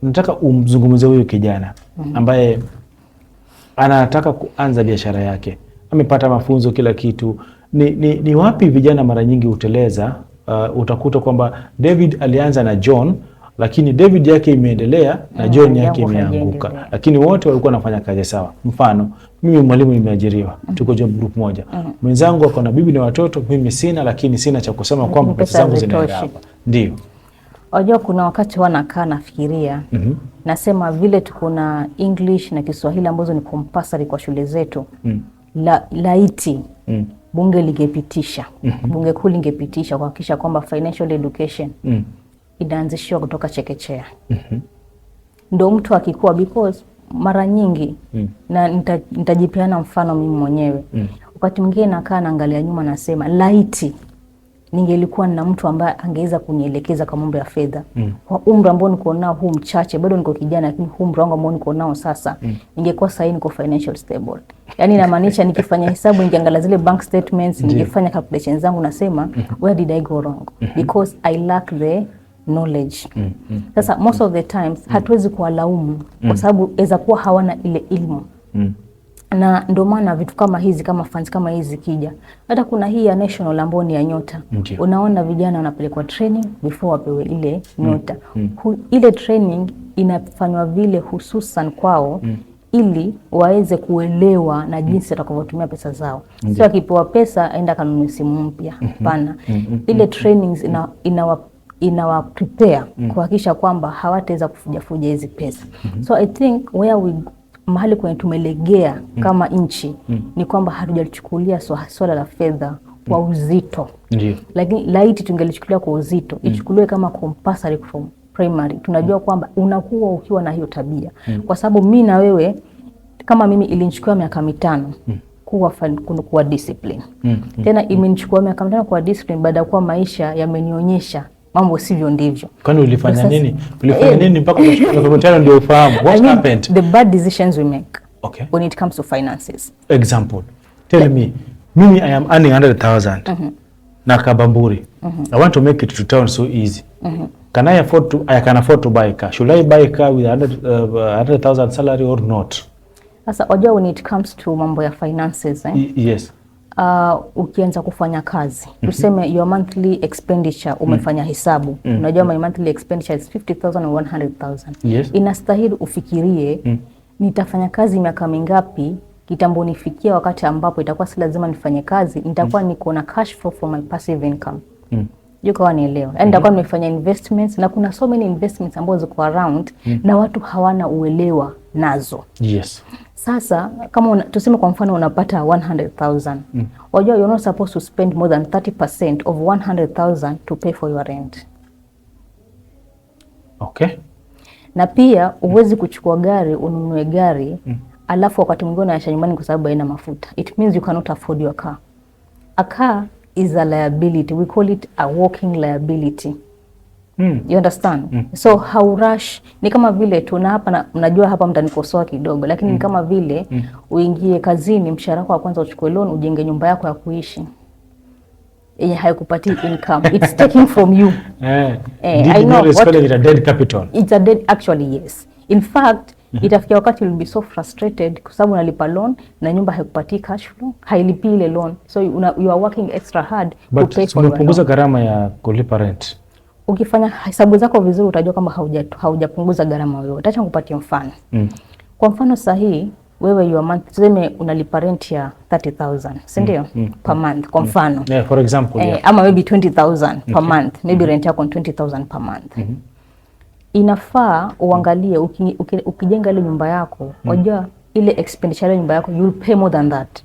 nataka umzungumzie huyu kijana ambaye anataka kuanza biashara yake, amepata mafunzo kila kitu. Ni wapi vijana mara nyingi huteleza? Utakuta kwamba David alianza na John, lakini David yake imeendelea na John yake yangu imeanguka, haijaendelea. Lakini wote walikuwa wanafanya kazi sawa. Mfano, mimi mwalimu nimeajiriwa, tuko job group moja, mwenzangu ako na bibi na watoto, mimi sina, lakini sina cha kusema kwamba pesa pesa zangu zinaenda hazitoshi. hapa. Ndio. Wajua kuna wakati huwa nakaa nafikiria, nasema vile tuko na English na Kiswahili ambazo ni compulsory kwa shule zetu, laiti bunge lingepitisha, bunge kuu lingepitisha kuhakikisha kwamba financial education inaanzishiwa kutoka chekechea, ndo mtu akikua, because mara nyingi na nitajipeana mfano mimi mwenyewe, wakati mwingine nakaa naangalia nyuma, nasema laiti ningelikuwa na mtu ambaye angeweza kunielekeza kwa mambo ya fedha kwa umri ambao niko nao huu mchache, bado niko kijana, lakini huu umri wangu ambao niko nao sasa, ningekuwa sahii niko financial stable. Yani inamaanisha nikifanya hesabu, ningeangalia zile bank statements, ningefanya calculations zangu, nasema where did I go wrong because I lack the knowledge. Sasa most of the times hatuwezi kuwalaumu kwa sababu weza kuwa hawana ile ilmu, na ndio maana vitu kama hizi, kama funds kama hizi zikija, hata kuna hii ya national ambayo ni ya Nyota. Unaona vijana wanapelekwa training before wapewe ile Nyota. Ile training inafanywa vile hususan kwao ili waweze kuelewa na jinsi watakavyotumia pesa zao. Sio akipewa pesa aenda kanunue simu mpya, hapana. Ile trainings inawa prepare kuhakikisha kwamba hawataweza kufujafuja hizi pesa. So I think where we mahali kwenye tumelegea kama nchi ni kwamba hatujalichukulia swala la fedha kwa uzito, lakini laiti tungelichukulia kwa uzito, ichukuliwe kama compulsory from primary. Tunajua kwamba unakuwa ukiwa na hiyo tabia, kwa sababu mi na wewe, kama mimi ilinichukua miaka 5 kuwa discipline. Tena imenichukua miaka 5 kuwa discipline baada ya kuwa maisha yamenionyesha mambo sivyo ndivyo. Kwani ulifanya Sasa- nini? Ulifanya nini mpaka ukachukua miaka 5 ndio ufahamu? What I mean, happened? the bad decisions we make when it comes to finances. Example. Tell me, mimi I am earning 100,000 na kabamburi. I want to make it to town so easy. Can I afford to I can afford to buy a car. Should I buy a car with 100,000 salary or not? Sasa wajua when it comes to mambo ya finances, eh? Yes. Ukianza kufanya kazi, tuseme your monthly expenditure, umefanya hesabu, unajua my monthly expenditure is 50,000 or 100,000, inastahili ufikirie nitafanya kazi miaka mingapi kitambo nifikia wakati ambapo itakuwa si lazima nifanye kazi, nitakuwa niko na cash flow from my passive income. Sijui kama nielewa. Yaani nitakuwa nimefanya investments, na kuna so many investments ambazo ziko around na watu hawana uelewa nazo. Sasa kama tuseme kwa mfano unapata 100,000. Wajua you're not supposed to spend more than 30% of 100,000 to pay for your rent. Na pia huwezi kuchukua gari ununue gari alafu wakati mwingine unaacha nyumbani kwa sababu haina mafuta. It means you cannot afford your car. A car is a liability. We call it a walking liability. You understand? So haurush, ni kama vile tuna hapa na, mnajua hapa mtanikosoa kidogo, lakini ni kama vile uingie kazini, mshahara wako wa kwanza uchukue loan ujenge nyumba yako ya kuishi yenye haikupatii income. It's taking from you. Did I you know always call it a dead capital? It's a dead, actually yes. In fact, itafikia wakati you'll be so frustrated kwa sababu unalipa loan na nyumba haikupatii cash flow, hailipii ile loan. So you are working extra hard to But pay for your umepunguza loan. gharama ya kulipa rent. Ukifanya hesabu zako vizuri utajua kama haujapunguza gharama yoyote. Acha nikupatie mfano. Kwa mfano sahihi wewe your month, tuseme unalipa rent ya 30,000, si ndio? Per month kwa mfano. Yeah, for example, yeah. Ama maybe 20,000 per month. Maybe rent yako ni 20,000 per month. Inafaa uangalie ukijenga ile nyumba yako, wajua Ile expenditure ya nyumba yako, you'll pay more than that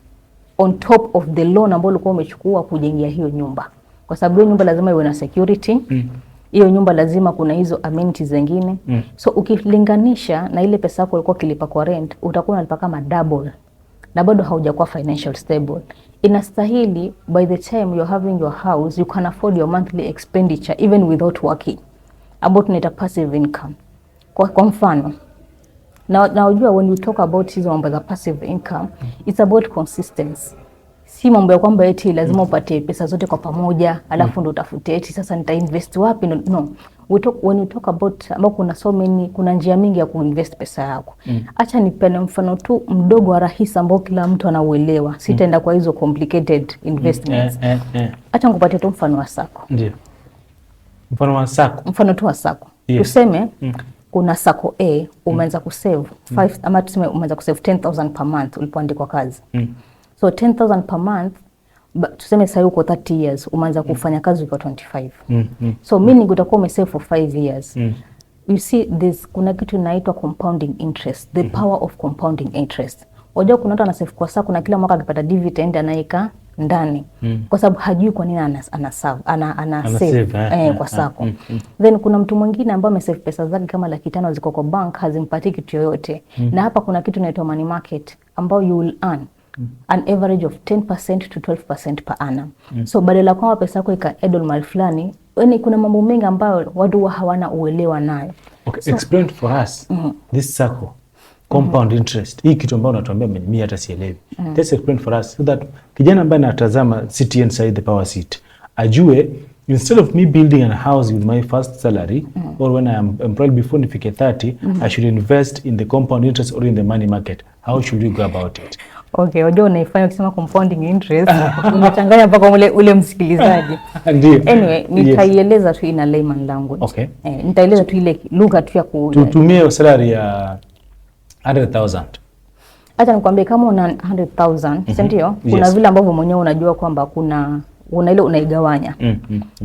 on top of the loan ambayo ulikuwa umechukua kujengea hiyo nyumba, kwa sababu hiyo nyumba lazima iwe na security. Hiyo nyumba lazima kuna hizo amenities zingine. So ukilinganisha na ile pesa yako ulikuwa ukilipa kwa rent, utakuwa unalipa kama double na bado haujakuwa financial stable. Inastahili by the time you're having your house, you can afford your monthly expenditure even without working, ambao tunaita passive income. Kwa mfano, na unajua when you talk about hizo mambo za passive income, it's about consistency. Si mambo ya kwamba eti lazima upate pesa zote kwa pamoja alafu ndo utafute eti sasa nitainvest wapi. No, no. When you talk about ambao kuna so many, kuna njia mingi ya kuinvest pesa yako. Acha nipeane mfano tu mdogo wa rahisi ambao kila mtu anauelewa. Sitaenda kwa hizo complicated investments. Acha nikupatie tu mfano wa sacco. Ndio. Mfano wa sacco. Mfano tu wa sacco. Tuseme kuna sacco A, umeanza kusave 5, ama tuseme umeanza kusave 10,000 per month ulipoandikwa kazi. So 10,000 per month, tuseme sasa uko 30 years, umeanza kufanya kazi ukiwa 25. So meaning utakuwa umesave for 5 years. You see this, kuna kitu inaitwa compounding interest, the power of compounding interest. Unajua kuna watu anasave kwa sacco na kila mwaka akipata dividend anaika ndani kwa sababu hajui kwa nini ana Ana save, save, kwa sacco. Then kuna mtu mwingine ambaye amesave pesa zake kama 500,000 ziko kwa bank, hazimpatii kitu yoyote. Na hapa kuna kitu inaitwa money market ambao you will earn an average of 10% to 12% per annum. So badala kwamba pesa yako ika idle mahali fulani, yani kuna mambo mengi ambayo watu huwa hawana uelewa nayo. Okay, explain for us this sacco compound interest. Hii kitu ambayo unatuambia mimi hata sielewi. Just explain for us so that kijana ambaye anatazama CTN side, The Power Seat, ajue instead of me building a house with my first salary or when I am employed before nifike 30, I should invest in the compound interest or in the money market. How should we go about it? Okay, unajua unaifanya ukisema compounding interest unachanganya mpaka ule msikilizaji. Ndio. Anyway, nitaieleza tu in a layman language. Nitaeleza tu ile lugha tu ya ku Tutumie salary ya 100,000. Acha nikwambie, kama una 100,000, si ndio? Kuna Yes. vile ambavyo mwenyewe unajua kwamba kuna ile unaigawanya.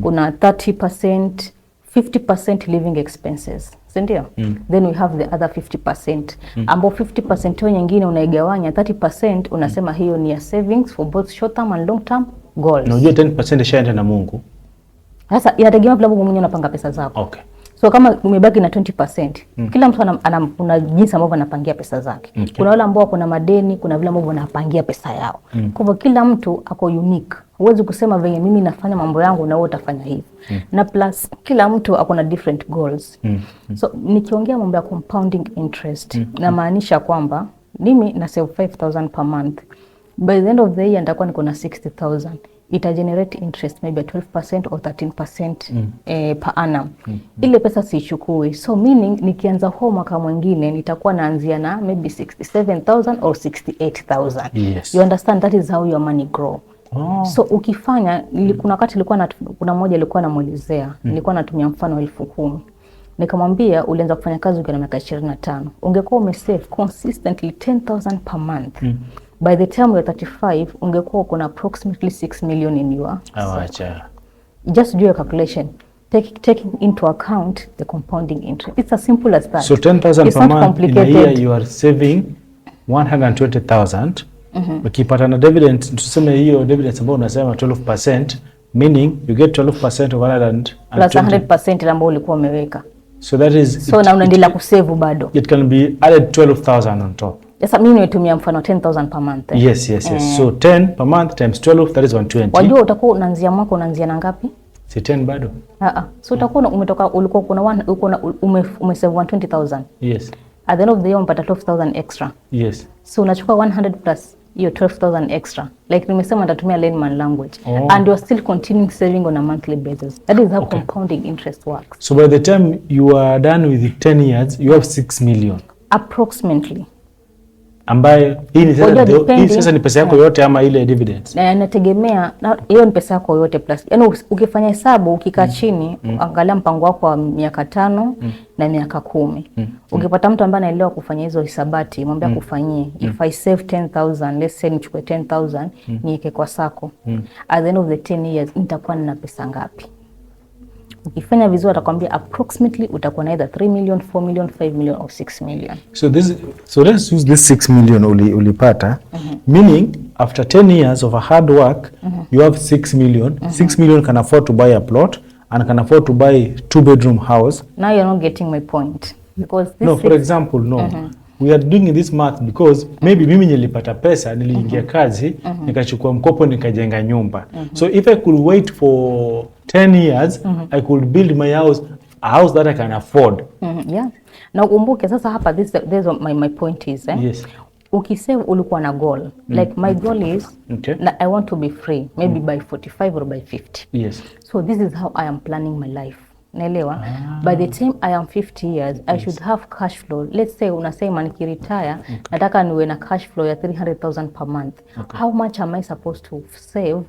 Kuna 30%, 50% living expenses, si ndio? Then we have the other 50%, ambao 50% hiyo nyingine unaigawanya, 30% unasema hiyo ni ya savings for both short term and long term goals. Na unajua 10% ishaenda na Mungu. Sasa inategemea vile ambavyo mwenyewe unapanga pesa zako. So kama umebaki na 20%, kila mtu kuna jinsi ambavyo anapangia pesa zake. Kuna wale ambao kuna madeni, kuna vile ambavyo wanapangia pesa yao. Kwa hivyo kila mtu ako unique. Huwezi kusema venye mimi nafanya mambo yangu na wewe utafanya hivyo. Na plus kila mtu ako na different goals. So nikiongea mambo ya compounding interest, namaanisha kwamba mimi na save 5000 per month. By the end of the year nitakuwa niko na 60,000. Ita generate interest maybe 12% or 13% per annum. Ile pesa siichukui. So meaning nikianza huo mwaka mwingine nitakuwa naanzia na maybe 67,000 or 68,000. You understand, that is how your money grow. So ukifanya kuna wakati nilikuwa na, kuna mmoja alikuwa namuelezea, nilikuwa natumia mfano 10,000. Nikamwambia ulianza kufanya kazi ukiwa na miaka 25. Ungekuwa umesave consistently 10,000 per month. By the time you're 35 ungekuwa uko na approximately 6 million in your Awacha. Just do your calculation. Taking into account the compounding interest. It's as simple as that. So 10,000 It's per not month in a year, complicated. you are saving 120,000. Ukipata na dividend, tuseme hiyo dividends ambayo unasema 12%, meaning you get 12% of 120. Plus 100% ambao ulikuwa umeweka. So that is So na unaendelea kusave bado. It can be added 12,000 on top. Sasa mimi nimetumia mfano 10,000 per month. Yes. So 10 per month times 12, that is 120. Wajua utakuwa unaanzia mwaka unaanzia na ngapi? Si 10 bado? Ah ah. So utakuwa umetoka, ulikuwa kuna one, uko na umesave 120,000. At the end of the year umepata 12,000 extra. So unachukua 100 plus hiyo 12,000 extra. Like nimesema nitatumia layman language. And you're still continuing saving on a monthly basis. That is how compounding interest works. So by the time you are done with the 10 years, you have 6 million. Approximately. Ambaye hii ni sasa, Unajua hii sasa ni pesa yako yote ama ile dividends? Na inategemea na hiyo ni pesa yako yote plus. Yaani ukifanya hesabu ukikaa chini, angalia mpango wako wa miaka 5 na miaka 10. Ukipata mtu ambaye anaelewa kufanya hizo hisabati, mwambie akufanyie. If I save 10,000, let's say nichukue 10,000 niweke kwa sacco. At the end of the 10 years nitakuwa nina pesa ngapi? Ukifanya vizuri atakwambia approximately utakuwa na either 3 million, 4 million, 5 million or 6 million. So let's use this 6 million ulipata, meaning after 10 years of a hard work, you have 6 million. 6 million can afford to buy a plot and can afford to buy two-bedroom house. Now you're not getting my point because this No, for example, no. We are doing this math because maybe mimi nilipata pesa, niliingia kazi, nikachukua mkopo, nikajenga nyumba. So if I could wait for 10 years, I could build my house, a house that I can afford. Yeah. Na ukumbuke sasa hapa this is what my point is, eh? Yes. Ukisave ulikuwa na goal. Like my goal is na I want to be free maybe by 45 or by 50. So this is how I am planning my life. Naelewa? By the time I am 50 years, I should have cash flow. Let's say unasema nikiretire, nataka niwe na cash flow ya 300,000 per month. How much am I supposed to save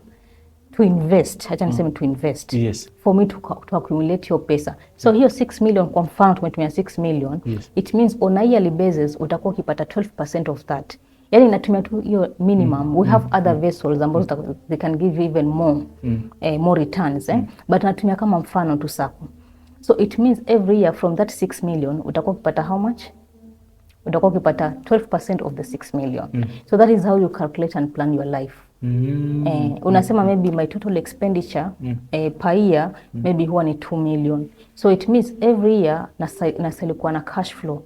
to invest? Acha niseme to invest. For me to accumulate your pesa. So hiyo 6 million, kwa mfano tumetumia 6 million, it means on a yearly basis utakuwa ukipata 12% of that. Yani natumia tu hiyo minimum. We have other vessels ambazo they can give you even more, more returns, eh? But natumia kama mfano tu SACCO. So it means every year from that 6 million utakuwa ukipata how much? Utakuwa ukipata 12% of the 6 million. So that is how you calculate and plan your life. Unasema maybe my total expenditure per year maybe huwa ni 2 million. So it means every year nastahili kuwa na cash flow,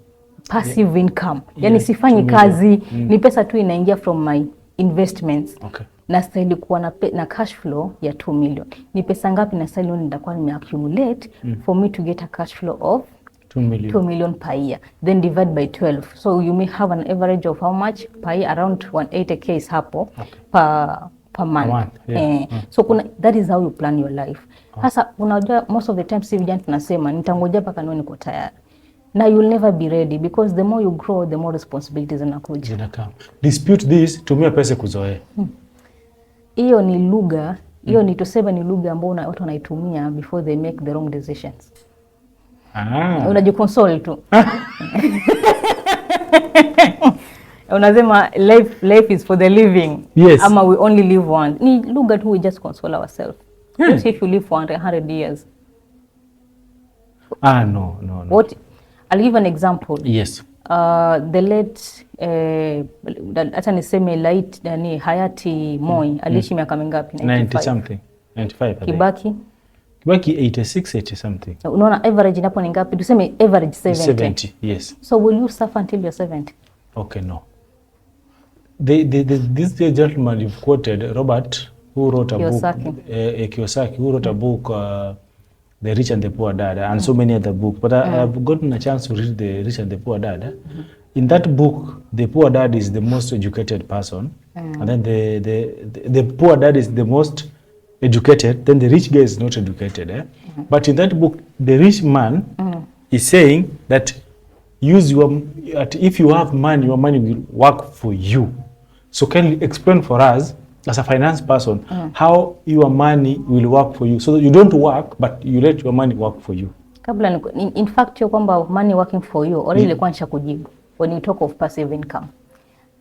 passive income. Yani sifanyi 2 million. Kazi, ni pesa tu inaingia from my investments. Nastahili kuwa na cash flow ya 2 million. Ni pesa ngapi nastahili nitakuwa nimeaccumulate for me to get a cash flow of 2 million. 2 million per year? Then divide by 12, so you may have an average of how much per year? Around 180K is hapo per month. Month, yeah. Eh, so kuna, that is how you plan your life. Sasa unajua most of the time si vijana tunasema nitangoja mpaka niwe niko tayari, na you'll never be ready because the more you grow, the more responsibilities zinakuja. Zinakaa. Dispute this, tumia pesa kuzoea. Hiyo ni lugha, hiyo ni tuseme ni lugha ambayo watu wanaitumia before they make the wrong decisions. Unajiconsole tu, unasema life is for the living ama we only live once. Ni lugha tu, we just console ourselves. What if you live for 100 years? Ah, no. What, I'll give an example. The late, hata niseme late, nani, hayati Moi aliishi miaka mingapi? 90 95. Something. 95, I think. Kibaki? Kibaki 86, 80 something. Unaona average inapo ni ngapi? Tuseme average 70. 70, yes. So will you suffer until you're 70? Okay, no. This gentleman you've quoted, Robert, who wrote a Kiyosaki. Book, Kiyosaki, who wrote a book, The Rich and the Poor Dad, and so many other books. But I've gotten a chance to read The Rich and the Poor Dad. In that book, the poor dad is the most educated person, and then the poor dad is the most educated, then the rich guy is not educated. Eh? But in that book, the rich man is saying that use your that if you have money, your money will work for you. So can you explain for us as a finance person how your money will work for you, so that you don't work but you let your money work for you? Kabla in fact hiyo kwamba money working for you already ilikuwa nishakujibu when you talk of passive income.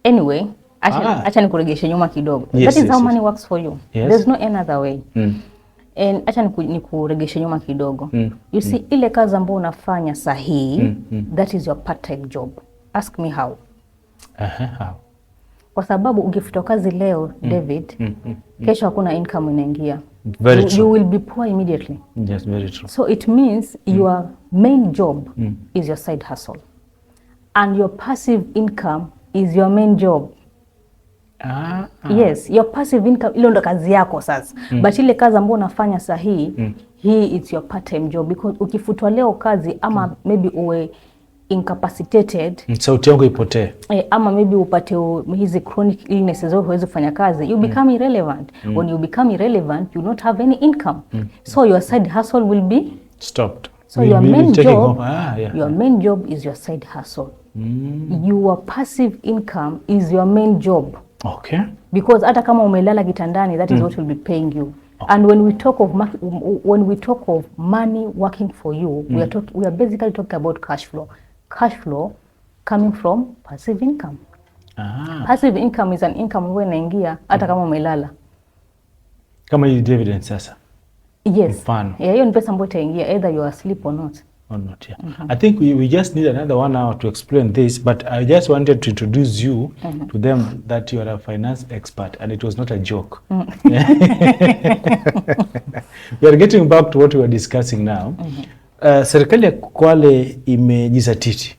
Anyway, acha, acha nikuregeshe nyuma kidogo. That is how money works for you. There's no another way. And acha nikuregeshe nyuma kidogo. You see, ile kazi ambayo unafanya sahihi, that is your part time job. Ask me how. How? Kwa sababu ukifutwa kazi leo, David, kesho hakuna income inaingia. Very You true. You will be poor immediately. Yes, very true. So it means your main job is your side hustle. And your passive income is your main job. Yes, your passive income ile ndo kazi yako sasa. But ile kazi ambayo unafanya sahihi, hii it's your part time job because ukifutwa leo kazi ama maybe uwe incapacitated, Sauti yangu ipotee. Eh, ama maybe upate hizi chronic illnesses au huwezi kufanya kazi, you become irrelevant. When you become irrelevant, you not have any income. So your side hustle will be Stopped. So Will your be main taking job, over. Ah, yeah. your main job is your side hustle. Your passive income is your main job. Because hata kama umelala kitandani, that is what will be paying you. And when we talk of money working for you, we are basically talking about cash flow. Cash flow coming from passive income. Passive income is an income ambayo inaingia hata kama umelala. Kama hii dividend sasa. Yes. Mfano. Yeah, hiyo ni pesa ambayo itaingia either you are asleep or not. Or not, yeah. I think we just need another 1 hour to explain this, but I just wanted to introduce you to them that you are a finance expert and it was not a joke. We are getting back to what we are discussing now. Serikali ya Kwale imejizatiti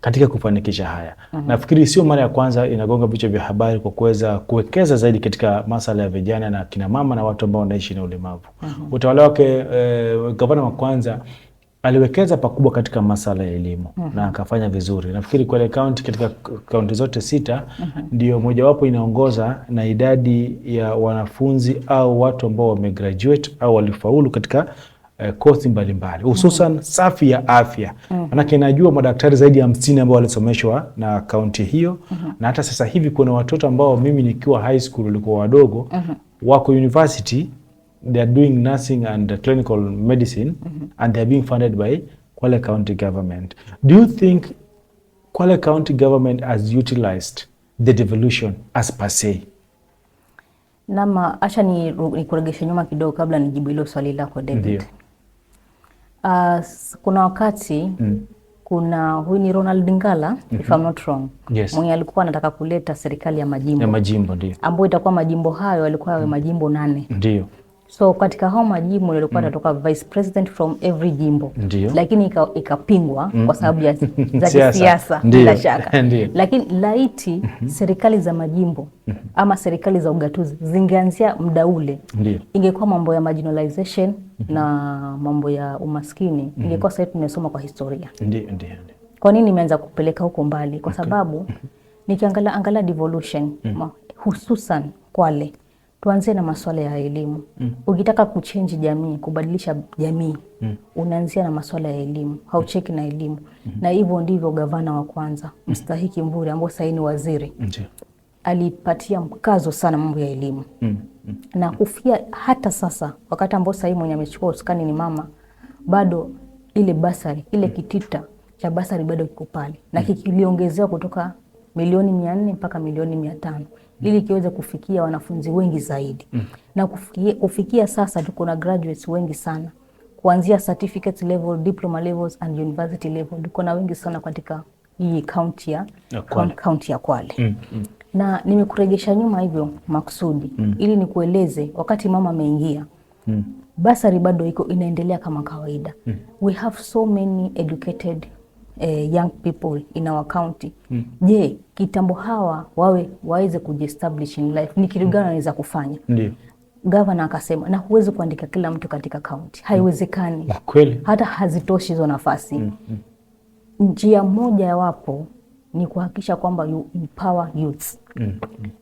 katika kufanikisha haya. Nafikiri sio mara ya kwanza inagonga vichwa vya habari kwa kuweza kuwekeza zaidi katika masala ya vijana na kina mama na watu ambao wanaishi na ulemavu. Utawala wake, gavana wa kwanza aliwekeza pakubwa katika masala ya elimu na akafanya vizuri. Nafikiri Kwale County, katika kaunti zote sita, ndio mojawapo inaongoza na idadi ya wanafunzi au watu ambao wamegraduate au walifaulu katika kozi mbalimbali, hususan safu ya afya. Manake najua madaktari zaidi ya 50 ambao walisomeshwa na kaunti hiyo, na hata sasa hivi kuna watoto ambao mimi nikiwa high school walikuwa wadogo, wako university, they are doing nursing and clinical medicine and they are being funded by Kwale County government. Do you think Kwale County government has utilized the devolution as per se? Nama, acha ni nikuregeshe nyuma kidogo kabla nijibu hilo swali lako, David. Ndio. Kuna wakati kuna huyu ni Ronald Ngala, if I'm not wrong, mwenye alikuwa anataka kuleta serikali ya majimbo Ya majimbo, ndio. Ambayo itakuwa majimbo hayo yalikuwa yawe majimbo 8. So katika hao majimbo yalikuwa atatoka vice president from every jimbo, lakini ikapingwa kwa sababu ya za Siasa. kisiasa bila shaka. Lakini laiti serikali za majimbo ama serikali za ugatuzi zingeanzia muda ule, ingekuwa mambo ya marginalization na mambo ya umaskini ingekuwa sasa tumesoma kwa historia. Ndio, ndio, ndio. Kwa nini nimeanza kupeleka huko mbali? Kwa sababu nikiangalia angalia devolution, hususan Kwale, tuanzie na masuala ya elimu. Ukitaka kuchange jamii, kubadilisha jamii, unaanzia na masuala ya elimu, haucheki na elimu. Na hivyo ndivyo gavana wa kwanza mstahiki Mvurya, ambao sasa ni waziri, alipatia mkazo sana mambo ya elimu na kufia hata sasa, wakati ambao sasa hivi mwenye amechukua usukani ni mama, bado ile basari, ile kitita cha basari bado kiko pale na kikiliongezewa kutoka milioni 400 mpaka milioni 500 ili kiweze kufikia wanafunzi wengi zaidi. Na kufikia sasa tuko na graduates wengi sana kuanzia certificate level, diploma levels and university level. Tuko na wengi sana katika hii county ya Ya Kwale. County ya Kwale. Na nimekuregesha nyuma hivyo makusudi ili nikueleze wakati mama ameingia, basari bado iko inaendelea kama kawaida. We have so many educated young people in our county. Je, kitambo hawa wawe waweze kujiestablish in life, ni kitu gani wanaweza kufanya? Gavana akasema, na huwezi kuandika kila mtu katika county, haiwezekani, hata hazitoshi hizo nafasi. Njia moja wapo ni kuhakikisha kwamba you empower youths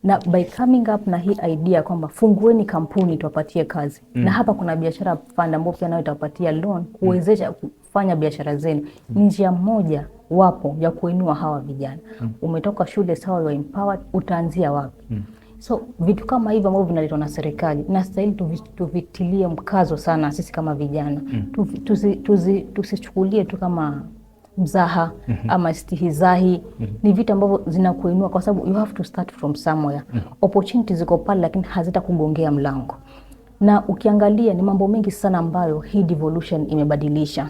na by coming up na hii idea kwamba fungueni kampuni tuwapatie kazi, na hapa kuna biashara fund ambayo pia nayo itawapatia loan kuwezesha kufanya biashara zenu. Ni njia moja wapo ya kuinua hawa vijana. Umetoka shule sawa, you are empowered, utaanzia wapi? So vitu kama hivyo ambavyo vinaletwa na serikali nastahili tuvitilie mkazo sana sisi kama vijana. Tusichukulie tu kama mzaha ama stihizai. Ni vitu ambavyo zinakuinua kwa sababu you have to start from somewhere. Opportunities ziko pale, lakini hazitakugongea mlango. Na ukiangalia ni mambo mengi sana ambayo hii devolution imebadilisha.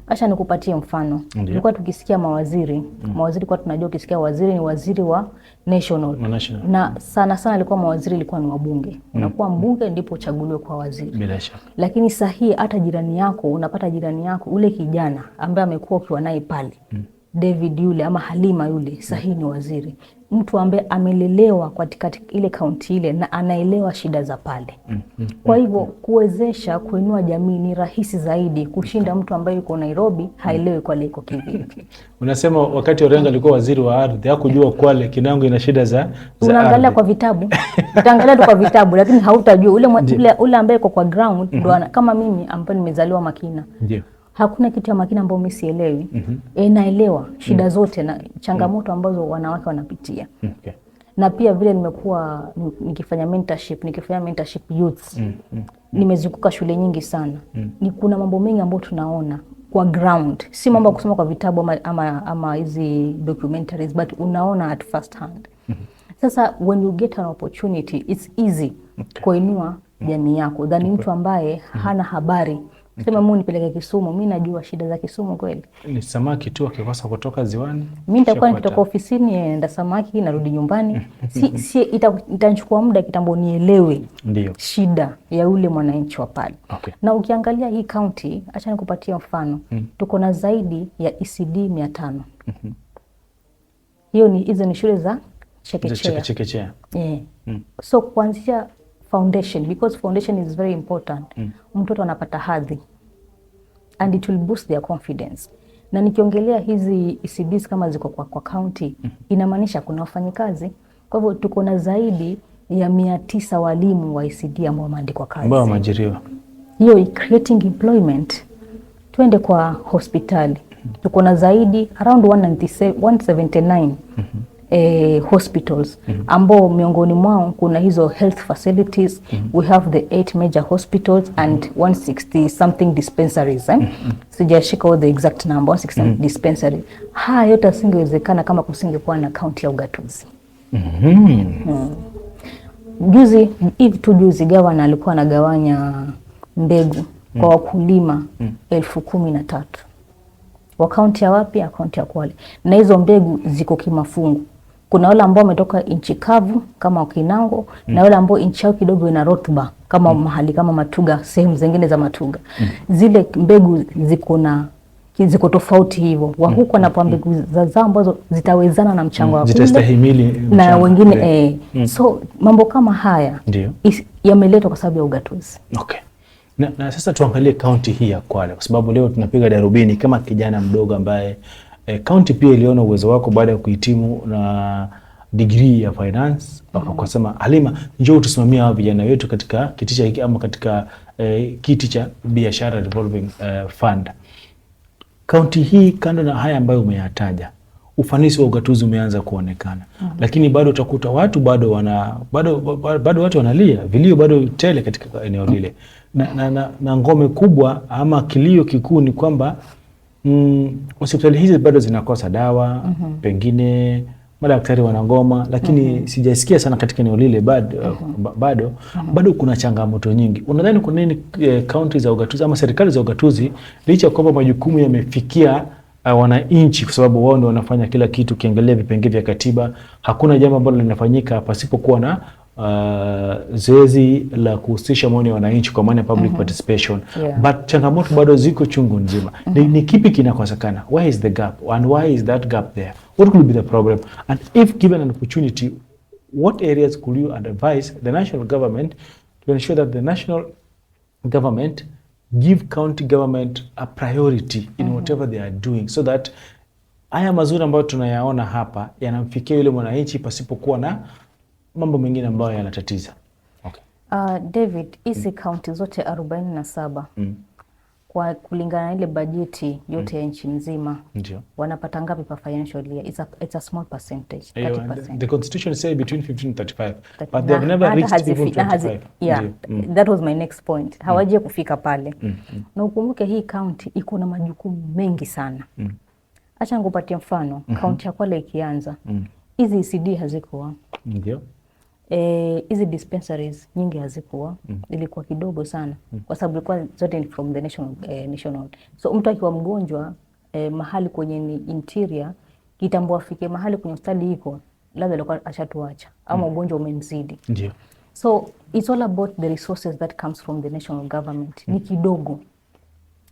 Acha nikupatie mfano. Tulikuwa tukisikia mawaziri, mawaziri kwa tunajua ukisikia waziri ni waziri wa national. Wa national. Na sana sana ilikuwa mawaziri ilikuwa ni wabunge. Unakuwa mbunge ndipo uchaguliwe kwa waziri. Bila shaka. Lakini sahihi hata jirani yako, unapata jirani yako ule kijana ambaye amekuwa ukiwa naye pale, David yule ama Halima yule, sahihi ni waziri, mtu ambaye amelelewa katika ile kaunti ile na anaelewa shida za pale. Kwa hivyo kuwezesha kuinua jamii ni rahisi zaidi kushinda mtu ambaye yuko Nairobi haelewi Kwale iko kivipi. Unasema wakati Orengo alikuwa waziri wa ardhi hakujua Kwale Kinango ina shida za Unaangalia ardhi. kwa vitabu, utaangalia tu kwa vitabu, lakini hautajua ule ambaye yuko kwa ground ndo kama mimi ambaye nimezaliwa Makina, hakuna kitu ya Makina ambayo mimi sielewi. Naelewa shida zote na changamoto ambazo wanawake wanapitia. Na pia vile nimekuwa nikifanya mentorship youths, nimezunguka shule nyingi sana. Ni kuna mambo mengi ambayo tunaona kwa ground, si mambo ya kusoma kwa vitabu ama hizi documentaries, but unaona at first hand. Sasa when you get an opportunity, it's easy kuinua jamii yako than mtu ambaye hana habari. Sema mimi nipeleke Kisumu, mi najua shida za Kisumu kweli? Ni samaki tu akikosa kutoka ziwani. Mi nitakuwa Shakuwa nikitoka ofisini enda samaki, narudi nyumbani, si itanichukua muda kitambo nielewe shida ya yule mwananchi wa pale. Na ukiangalia hii county, acha nikupatie mfano, tuko na zaidi ya ECD 500. Hiyo ni Hizo ni shule za chekechea. Chekechea. Yeah. So kuanzia foundation, because foundation is very important, mtoto anapata hadhi and it will boost their confidence. Na nikiongelea hizi ECDs kama ziko kwa county, inamaanisha kuna wafanyikazi. Kwa hivyo tuko na zaidi ya 900 walimu wa ECD ambao wameandikwa kazi, Ambao wameajiriwa. Hiyo creating employment. Twende kwa hospitali, tuko na zaidi around 197, 179 hospitals ambao miongoni mwao kuna hizo health facilities. We have the eight major hospitals and 160 something dispensaries, eh? Sijashika all the exact number, 160 dispensary. Haya yote asingewezekana kama kusingekuwa na kaunti ya ugatuzi. Juzi hivi tu, juzi gavana alikuwa anagawanya mbegu kwa wakulima 13,000 wa kaunti ya wapi? Ya kaunti ya Kwale. Na hizo mbegu ziko kimafungu. Kuna wale ambao wametoka nchi kavu kama Kinango na wale ambao nchi yao kidogo ina rutuba kama mahali kama Matuga, sehemu zingine za Matuga. Zile mbegu ziko tofauti hivyo. Wa huku wanapewa mbegu za zao ambazo zitawezana na mchango wa kule Zitastahimili na mchanga. wengine so mambo kama haya yameletwa kwa sababu ya ugatuzi. Okay. Na sasa tuangalie kaunti hii ya Kwale kwa sababu leo tunapiga darubini kama kijana mdogo ambaye kaunti pia iliona uwezo wako baada ya kuhitimu na degree ya finance, wakasema Halima, njoo tusimamie hawa vijana wetu katika kiti cha hiki ama katika kiti cha biashara revolving fund. Kaunti hii, kando na haya ambayo umeyataja, ufanisi wa ugatuzi umeanza kuonekana, lakini bado utakuta watu bado wana bado, bado watu wanalia vilio bado tele katika eneo lile, na ngome kubwa ama kilio kikuu ni kwamba hospitali hizi bado zinakosa dawa, pengine madaktari wanagoma, lakini sijasikia sana katika eneo lile bado, bado kuna changamoto nyingi. Unadhani kwa nini kaunti za ugatuzi ama serikali za ugatuzi, licha ya kwamba majukumu yamefikia wananchi, kwa sababu wao ndio wanafanya kila kitu, ukiangalia vipengee vya katiba, hakuna jambo ambalo linafanyika pasipokuwa na zoezi la kuhusisha maoni ya wananchi, kwa maana ya public participation, but changamoto bado ziko chungu nzima. Ni kipi kinakosekana? Where is the gap and why is that gap there? What could be the problem? And if given an opportunity, what areas could you advise the national government to ensure that the national government give county government a priority in whatever they are doing, so that haya mazuri ambayo tunayaona hapa yanamfikia yule mwananchi pasipokuwa na mambo mengine ambayo yanatatiza? Okay. David, hizi kaunti zote 47 kwa kulingana na ile bajeti yote ya nchi nzima wanapata ngapi per financial year? It's a small percentage, 30%. The constitution say between 15 and 35, but they have never reached even 25. Yeah, that was my next point. Hawaja kufika pale. Na ukumbuke hii county iko na majukumu mengi sana. Acha nikupatie mfano, kaunti ya Kwale ikianza, hizi ECD hazikuwa, hizi dispensaries nyingi hazikuwa, ilikuwa kidogo sana kwa sababu ilikuwa zote ni from the national. So mtu akiwa mgonjwa mahali kwenye ni interior, kitambo afike mahali kwenye hospitali iko, labda alikuwa ashatuacha ama ugonjwa umemzidi. So it's all about the resources that comes from the national government. Ni kidogo,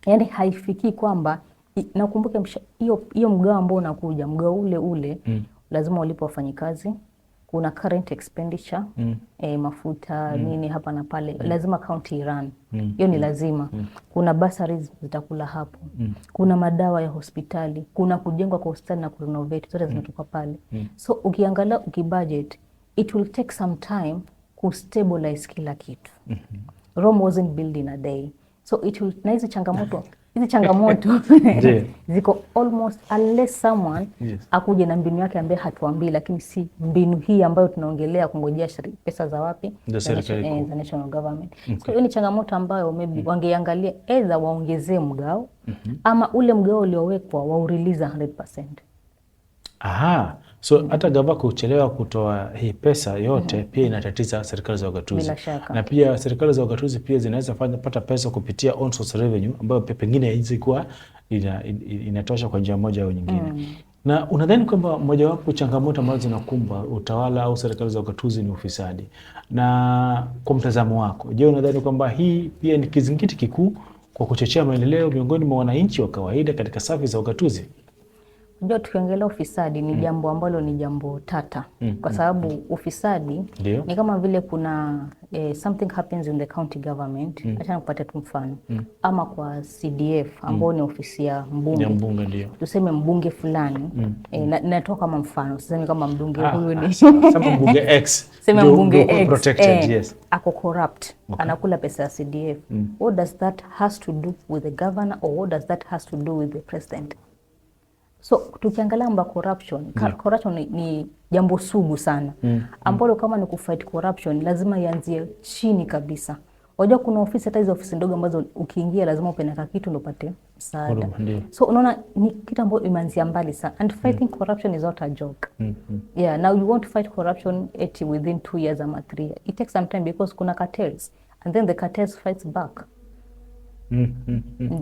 yaani haifikii kwamba nakumbuke hiyo mgao ambao unakuja, mgao ule ule lazima ulipe wafanyikazi, kuna current expenditure, mafuta, nini hapa na pale, lazima county run hiyo ni lazima. Kuna bursaries zitakula hapo, kuna madawa ya hospitali, kuna kujengwa kwa hospitali na kurenovate, zote zinatoka pale. So ukiangalia, ukibudget, it will take some time kustabilize kila kitu. Rome wasn't built in a day. So it will, na hizi changamoto ziko almost, unless someone akuje na mbinu yake ambaye hatuambii, lakini si mbinu hii ambayo tunaongelea kungojea pesa za wapi, Za serikali kuu. za national government. So hiyo ni changamoto ambayo maybe wangeangalia, either waongezee mgao ama ule mgao uliowekwa waurelease 100%. Aha. So hata gava kuchelewa kutoa hii pesa yote pia inatatiza serikali za ugatuzi. Bila shaka. Na pia serikali za ugatuzi pia zinaweza pata pesa kupitia own source revenue ambayo pia pengine haiwezi kuwa inatosha kwa njia moja au nyingine. Na unadhani kwamba mojawapo changamoto ambazo zinakumba utawala au serikali za ugatuzi ni ufisadi? Na kwa mtazamo wako, je, unadhani kwamba hii pia ni kizingiti kikuu kwa kuchochea maendeleo miongoni mwa wananchi wa kawaida katika safu za ugatuzi? Unajua, tukiongelea ufisadi ni jambo ambalo ni jambo tata kwa sababu ufisadi ni kama vile kuna something happens in the county government. Acha nikupatie tu mfano ama kwa CDF ambao ni ofisi ya mbunge. Ya mbunge, ndio. Tuseme mbunge fulani, natoa kama mfano, sisemi kama mbunge huyu ni Sema mbunge X. Sema mbunge ndio X protected, yes. ako corrupt, anakula pesa ya CDF. What does that has to do with the governor or what does that has to do with the president? So tukiangalia mambo ya corruption, corruption ni jambo sugu sana ambalo kama ni kufight corruption lazima ianzie chini kabisa. Wajua kuna ofisi, hata hizo ofisi ndogo ambazo ukiingia lazima upeleke kitu ndio upate msaada. Huduma, ndio. So unaona ni kitu ambayo imeanzia mbali sana and fighting corruption is not a joke. Yeah, now you want to fight corruption eti within 2 years ama 3 years. It takes some time because kuna cartels and then the cartels fights back.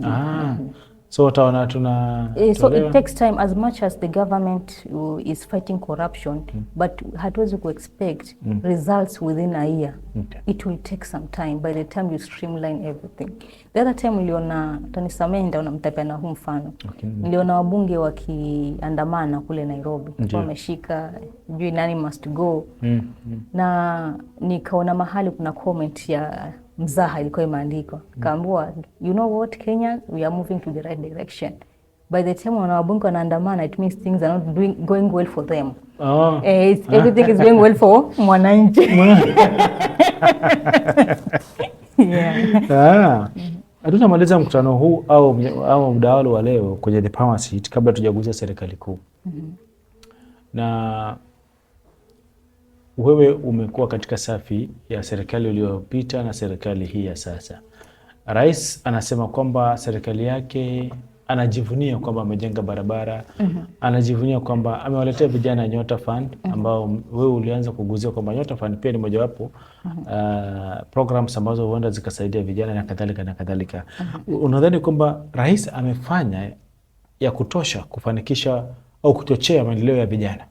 Ah. So wataona tuna So tolewa. it takes time as much as the government is fighting corruption, but hatuwezi kuexpect results within a year. It will take some time by the time you streamline everything. The other time niliona, utanisamehe, nitaona mtapeana huu mfano. Niliona wabunge wakiandamana kule Nairobi, wameshika sijui nani must go, na nikaona mahali kuna comment ya mzaha ilikuwa imeandikwa, kaambiwa, "You know what, Kenya, we are moving to the right direction." By the time wana wabunge wanaandamana, it means things are not going well for them. Everything is going well for mwananchi, yeah. Ah. Hatutamaliza mkutano huu au mdahalo wa leo kwenye The Power Seat kabla tujagusia serikali kuu. Na wewe umekuwa katika safi ya serikali iliyopita na serikali hii ya sasa. Rais anasema kwamba serikali yake anajivunia kwamba amejenga barabara, anajivunia kwamba amewaletea vijana Nyota Fund, ambao wewe ulianza kuguzia kwamba Nyota Fund pia ni mojawapo programs ambazo huenda zikasaidia vijana na kadhalika na kadhalika. Unadhani kwamba rais amefanya ya kutosha kufanikisha au kuchochea maendeleo ya vijana?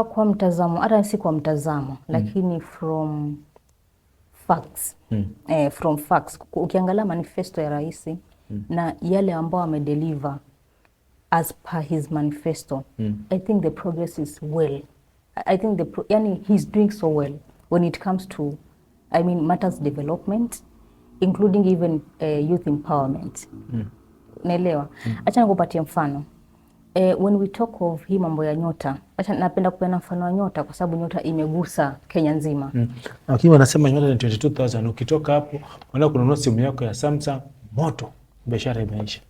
Kwa mtazamo, hata si kwa mtazamo, lakini from facts, from facts, ukiangalia manifesto ya rais na yale ambao amedeliver as per his manifesto, I think the progress is well. I think yani he's doing so well when it comes to, I mean, matters development, including even youth empowerment. Naelewa. Acha nikupatie mfano. When we talk of hii mambo ya Nyota, acha napenda kupeana mfano wa Nyota kwa sababu Nyota imegusa Kenya nzima. Lakini wanasema Nyota ni 22,000. Ukitoka hapo unaenda kununua simu yako ya Samsung moto, biashara imeisha.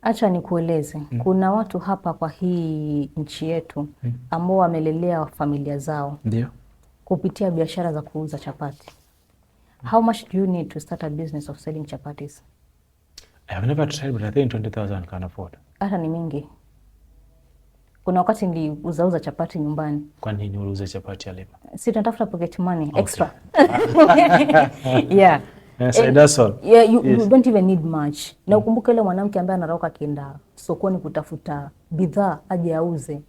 Acha nikueleze, kuna watu hapa kwa hii nchi yetu ambao wamelelea familia zao kupitia biashara za kuuza chapati. How much do you need to start a business of selling chapatis? I have never tried, but I think 20,000 can afford. Hata ni mingi. Kuna wakati niliuzauza chapati nyumbani. Kwa nini uliuza chapati, Halima? Si tunatafuta pocket money extra. Yeah. Yes, that's all. Yeah, you don't even need much. Na ukumbuke ile mwanamke ambaye anarauka akienda sokoni kutafuta bidhaa aje auze.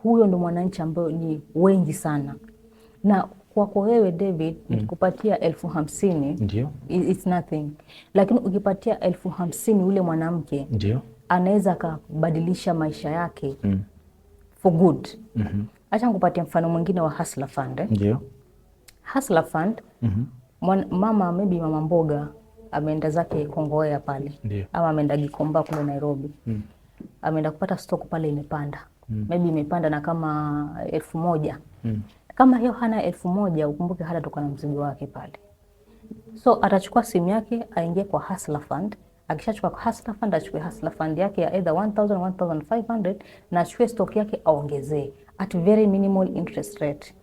Huyo ndo mwananchi ambayo ni wengi sana. Na kwako wewe David, nikikupatia 50,000 it's nothing, lakini ukipatia 50,000 yule mwanamke anaweza akabadilisha maisha yake for good. Acha nikupatie mfano mwingine wa Hustler Fund, eh. Hustler Fund, mama, maybe mama mboga ameenda zake Kongowea pale ama ameenda Gikomba kule Nairobi, ameenda kupata stock pale imepanda, maybe imepanda na kama 1,000. Kama hiyo hana 1,000, ukumbuke hatatoka na mzigo wake pale, so atachukua simu yake aingie kwa Hustler Fund. Akishachukua kwa Hustler Fund, achukue Hustler Fund yake ya either 1000, 1500 na achukue stock yake aongezee at very minimal interest rate.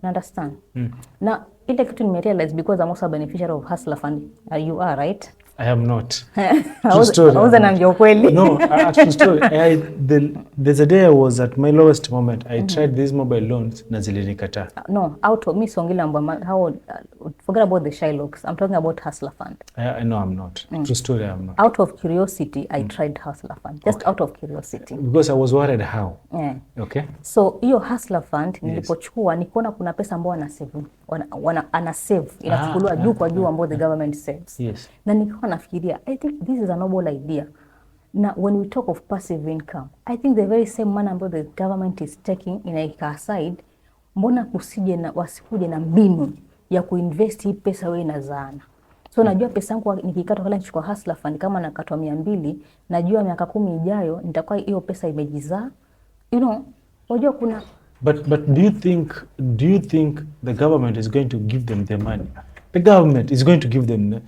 You understand? Na ile kitu nimerealize, because I'm also a beneficiary of Hustler Fund. You are right. I am not. True story. Auza naambia ukweli. No, true story. There's a day I was at my lowest moment. I tried these mobile loans na zilinikataa. No, out of me siongeli how forget about the Shylocks. I'm talking about Hustler Fund. I know I'm not. True story, I'm not. Out of curiosity, I tried Hustler Fund. Just out of curiosity. Because I was worried how. Yeah. Okay. So hiyo Hustler Fund nilipochukua nikuona kuna pesa ambao wana save, ana save inachukuliwa juu kwa juu ambao the government saves. Na nikawa nafikiria, I think this is a noble idea. Na when we talk of passive income, I think the very same money ambayo the government is taking inaika aside, mbona kusije na wasikuje na mbinu ya kuinvest hii pesa wewe inazaana. So najua pesa yangu nikikatwa pale nichukua Hustler Fund kama nakatwa 200, najua miaka 10 ijayo nitakuwa hiyo pesa imejizaa. Unajua kuna But do you think the government is going to give them the money? The government is going to give them.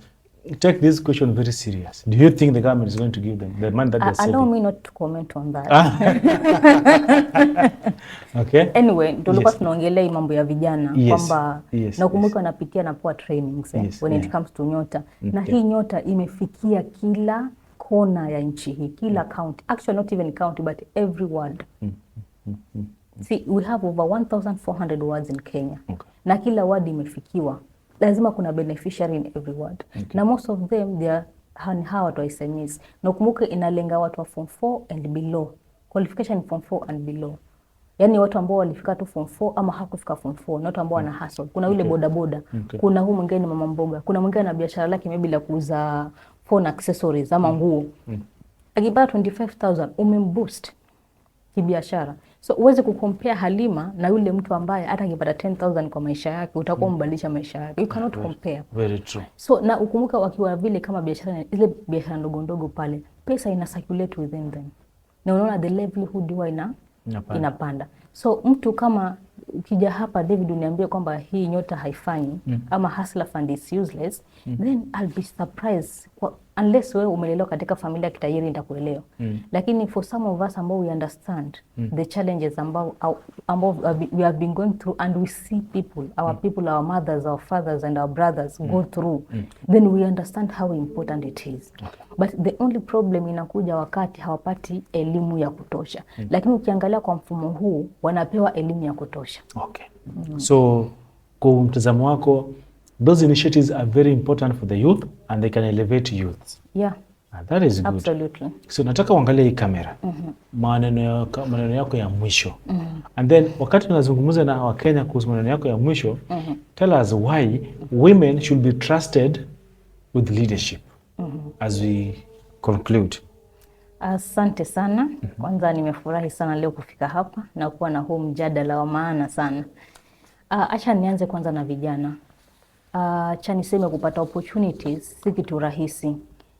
Take this question very serious. Do you think the government is going to give them the money that they're Allow saving? Me not to comment on that. Okay. Anyway, ndio tulikuwa tunaongelea hii mambo ya vijana kwamba nakumbuka wanapitia na poa trainings when it comes to Nyota na hii Nyota imefikia kila kona ya nchi hii, kila county, actually not even county but every ward. See, we have over 1400 wards in Kenya na kila ward imefikiwa. Lazima kuna beneficiary in every ward na most of them they are ni hawa watu wa SMEs, na ukumbuke inalenga watu wa form 4 and below, qualification form 4 and below, yaani watu ambao walifika tu form 4 ama hakufika form 4, na watu ambao wana hustle. Kuna yule bodaboda, kuna huu mwingine ni mama mboga, kuna mwingine ana biashara lake maybe la kuuza phone accessories ama nguo. Akipata 25,000 umemboost kibiashara. So uweze kucompare Halima na yule mtu ambaye hata akipata 10,000 kwa maisha yake utakuwa umebadilisha maisha yake. You cannot compare. Very true. So na ukumbuka wakiwa vile kama biashara ile biashara ndogo ndogo pale, pesa ina circulate within them, na unaona the livelihood huwa ina Inapanda. Inapanda. So mtu kama ukija hapa, David, uniambie kwamba hii Nyota haifanyi ama Hustler Fund is useless, then I'll be surprised unless wewe umelelewa katika familia ya kitajiri nitakuelewa. Lakini for some of us ambao we understand the challenges ambao we have been going through and we see people, our people, our mothers, our fathers and our brothers go through, then we understand how important it is. But the only problem inakuja wakati hawapati elimu ya kutosha. Lakini ukiangalia kwa mfumo huu wanapewa elimu ya kutosha. Okay. So kwa mtazamo wako, those initiatives are very important for the youth and they can elevate youth. Yeah, And that is good. absolutely. So nataka uangalie hii kamera, maneno yako ya mwisho, and then wakati unazungumza na Wakenya kuhusu maneno yako ya mwisho, tell us why women should be trusted with leadership as we conclude. Asante sana. Kwanza nimefurahi sana leo kufika hapa na kuwa na huu mjadala wa maana sana. Acha nianze kwanza na vijana. Acha niseme kupata opportunities si kitu rahisi,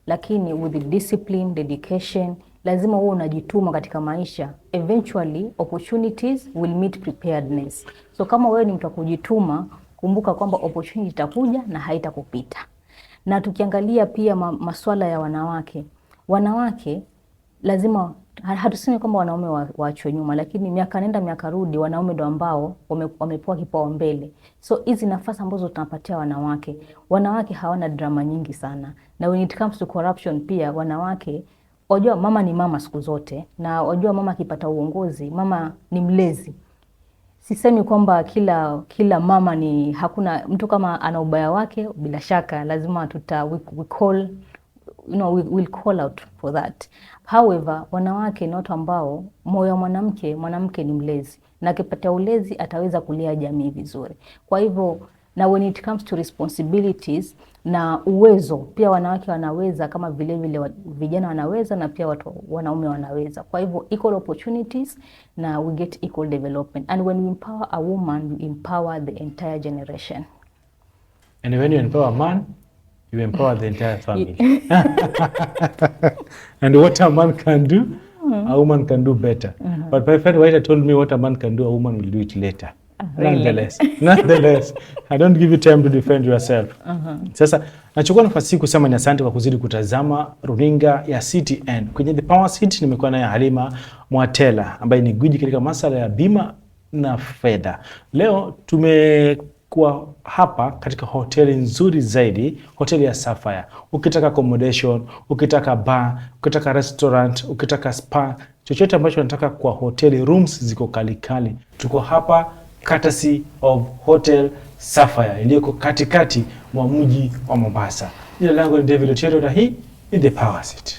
lakini with the discipline, dedication, lazima uwe unajituma katika maisha. Eventually opportunities will meet preparedness. So kama wewe ni mtu wa kujituma, kumbuka kwamba opportunity itakuja na haitakupita. Na tukiangalia pia maswala ya wanawake, wanawake lazima hatusemi kwamba wanaume waachwe nyuma, lakini miaka nenda miaka rudi, wanaume ndo ambao wamepewa kipaumbele. So hizi nafasi ambazo tunapatia wanawake, wanawake hawana drama nyingi sana, na when it comes to corruption pia wanawake, wajua mama ni mama siku zote, na wajua mama akipata uongozi, mama ni mlezi. Sisemi kwamba kila mama ni, hakuna mtu kama ana ubaya wake, bila shaka lazima tuta we call you know, we will call out for that. However, wanawake ni watu ambao moyo wa mwanamke, mwanamke ni mlezi na akipata ulezi ataweza kulea jamii vizuri. Kwa hivyo na when it comes to responsibilities na uwezo pia wanawake wanaweza kama vile vile vijana wanaweza na pia watu wanaume wanaweza. Kwa hivyo equal opportunities na we get equal development, and when we empower a woman, we empower the entire generation. And when you empower a man, you empower the entire family. And what a man can do, a woman can do better. But my friend White told me what a man can do, a woman will do it later. Really? Nonetheless, I don't give you time to defend yourself. Sasa nachukua nafasi hii kusema ni asante kwa kuzidi kutazama runinga ya CTN. Kwenye The Power Seat nimekuwa naye Halima Mwatela ambaye ni gwiji katika masala ya bima na fedha. Leo tume Kuwa hapa katika hoteli nzuri zaidi, hoteli ya Sapphire. Ukitaka accommodation, ukitaka bar, ukitaka restaurant, ukitaka spa, chochote ambacho unataka kwa hoteli, rooms ziko kalikali. Tuko hapa courtesy of Hotel Sapphire iliyoko katikati mwa mji wa Mombasa. Jina langu ni David Otieno na hii ni The Power Seat.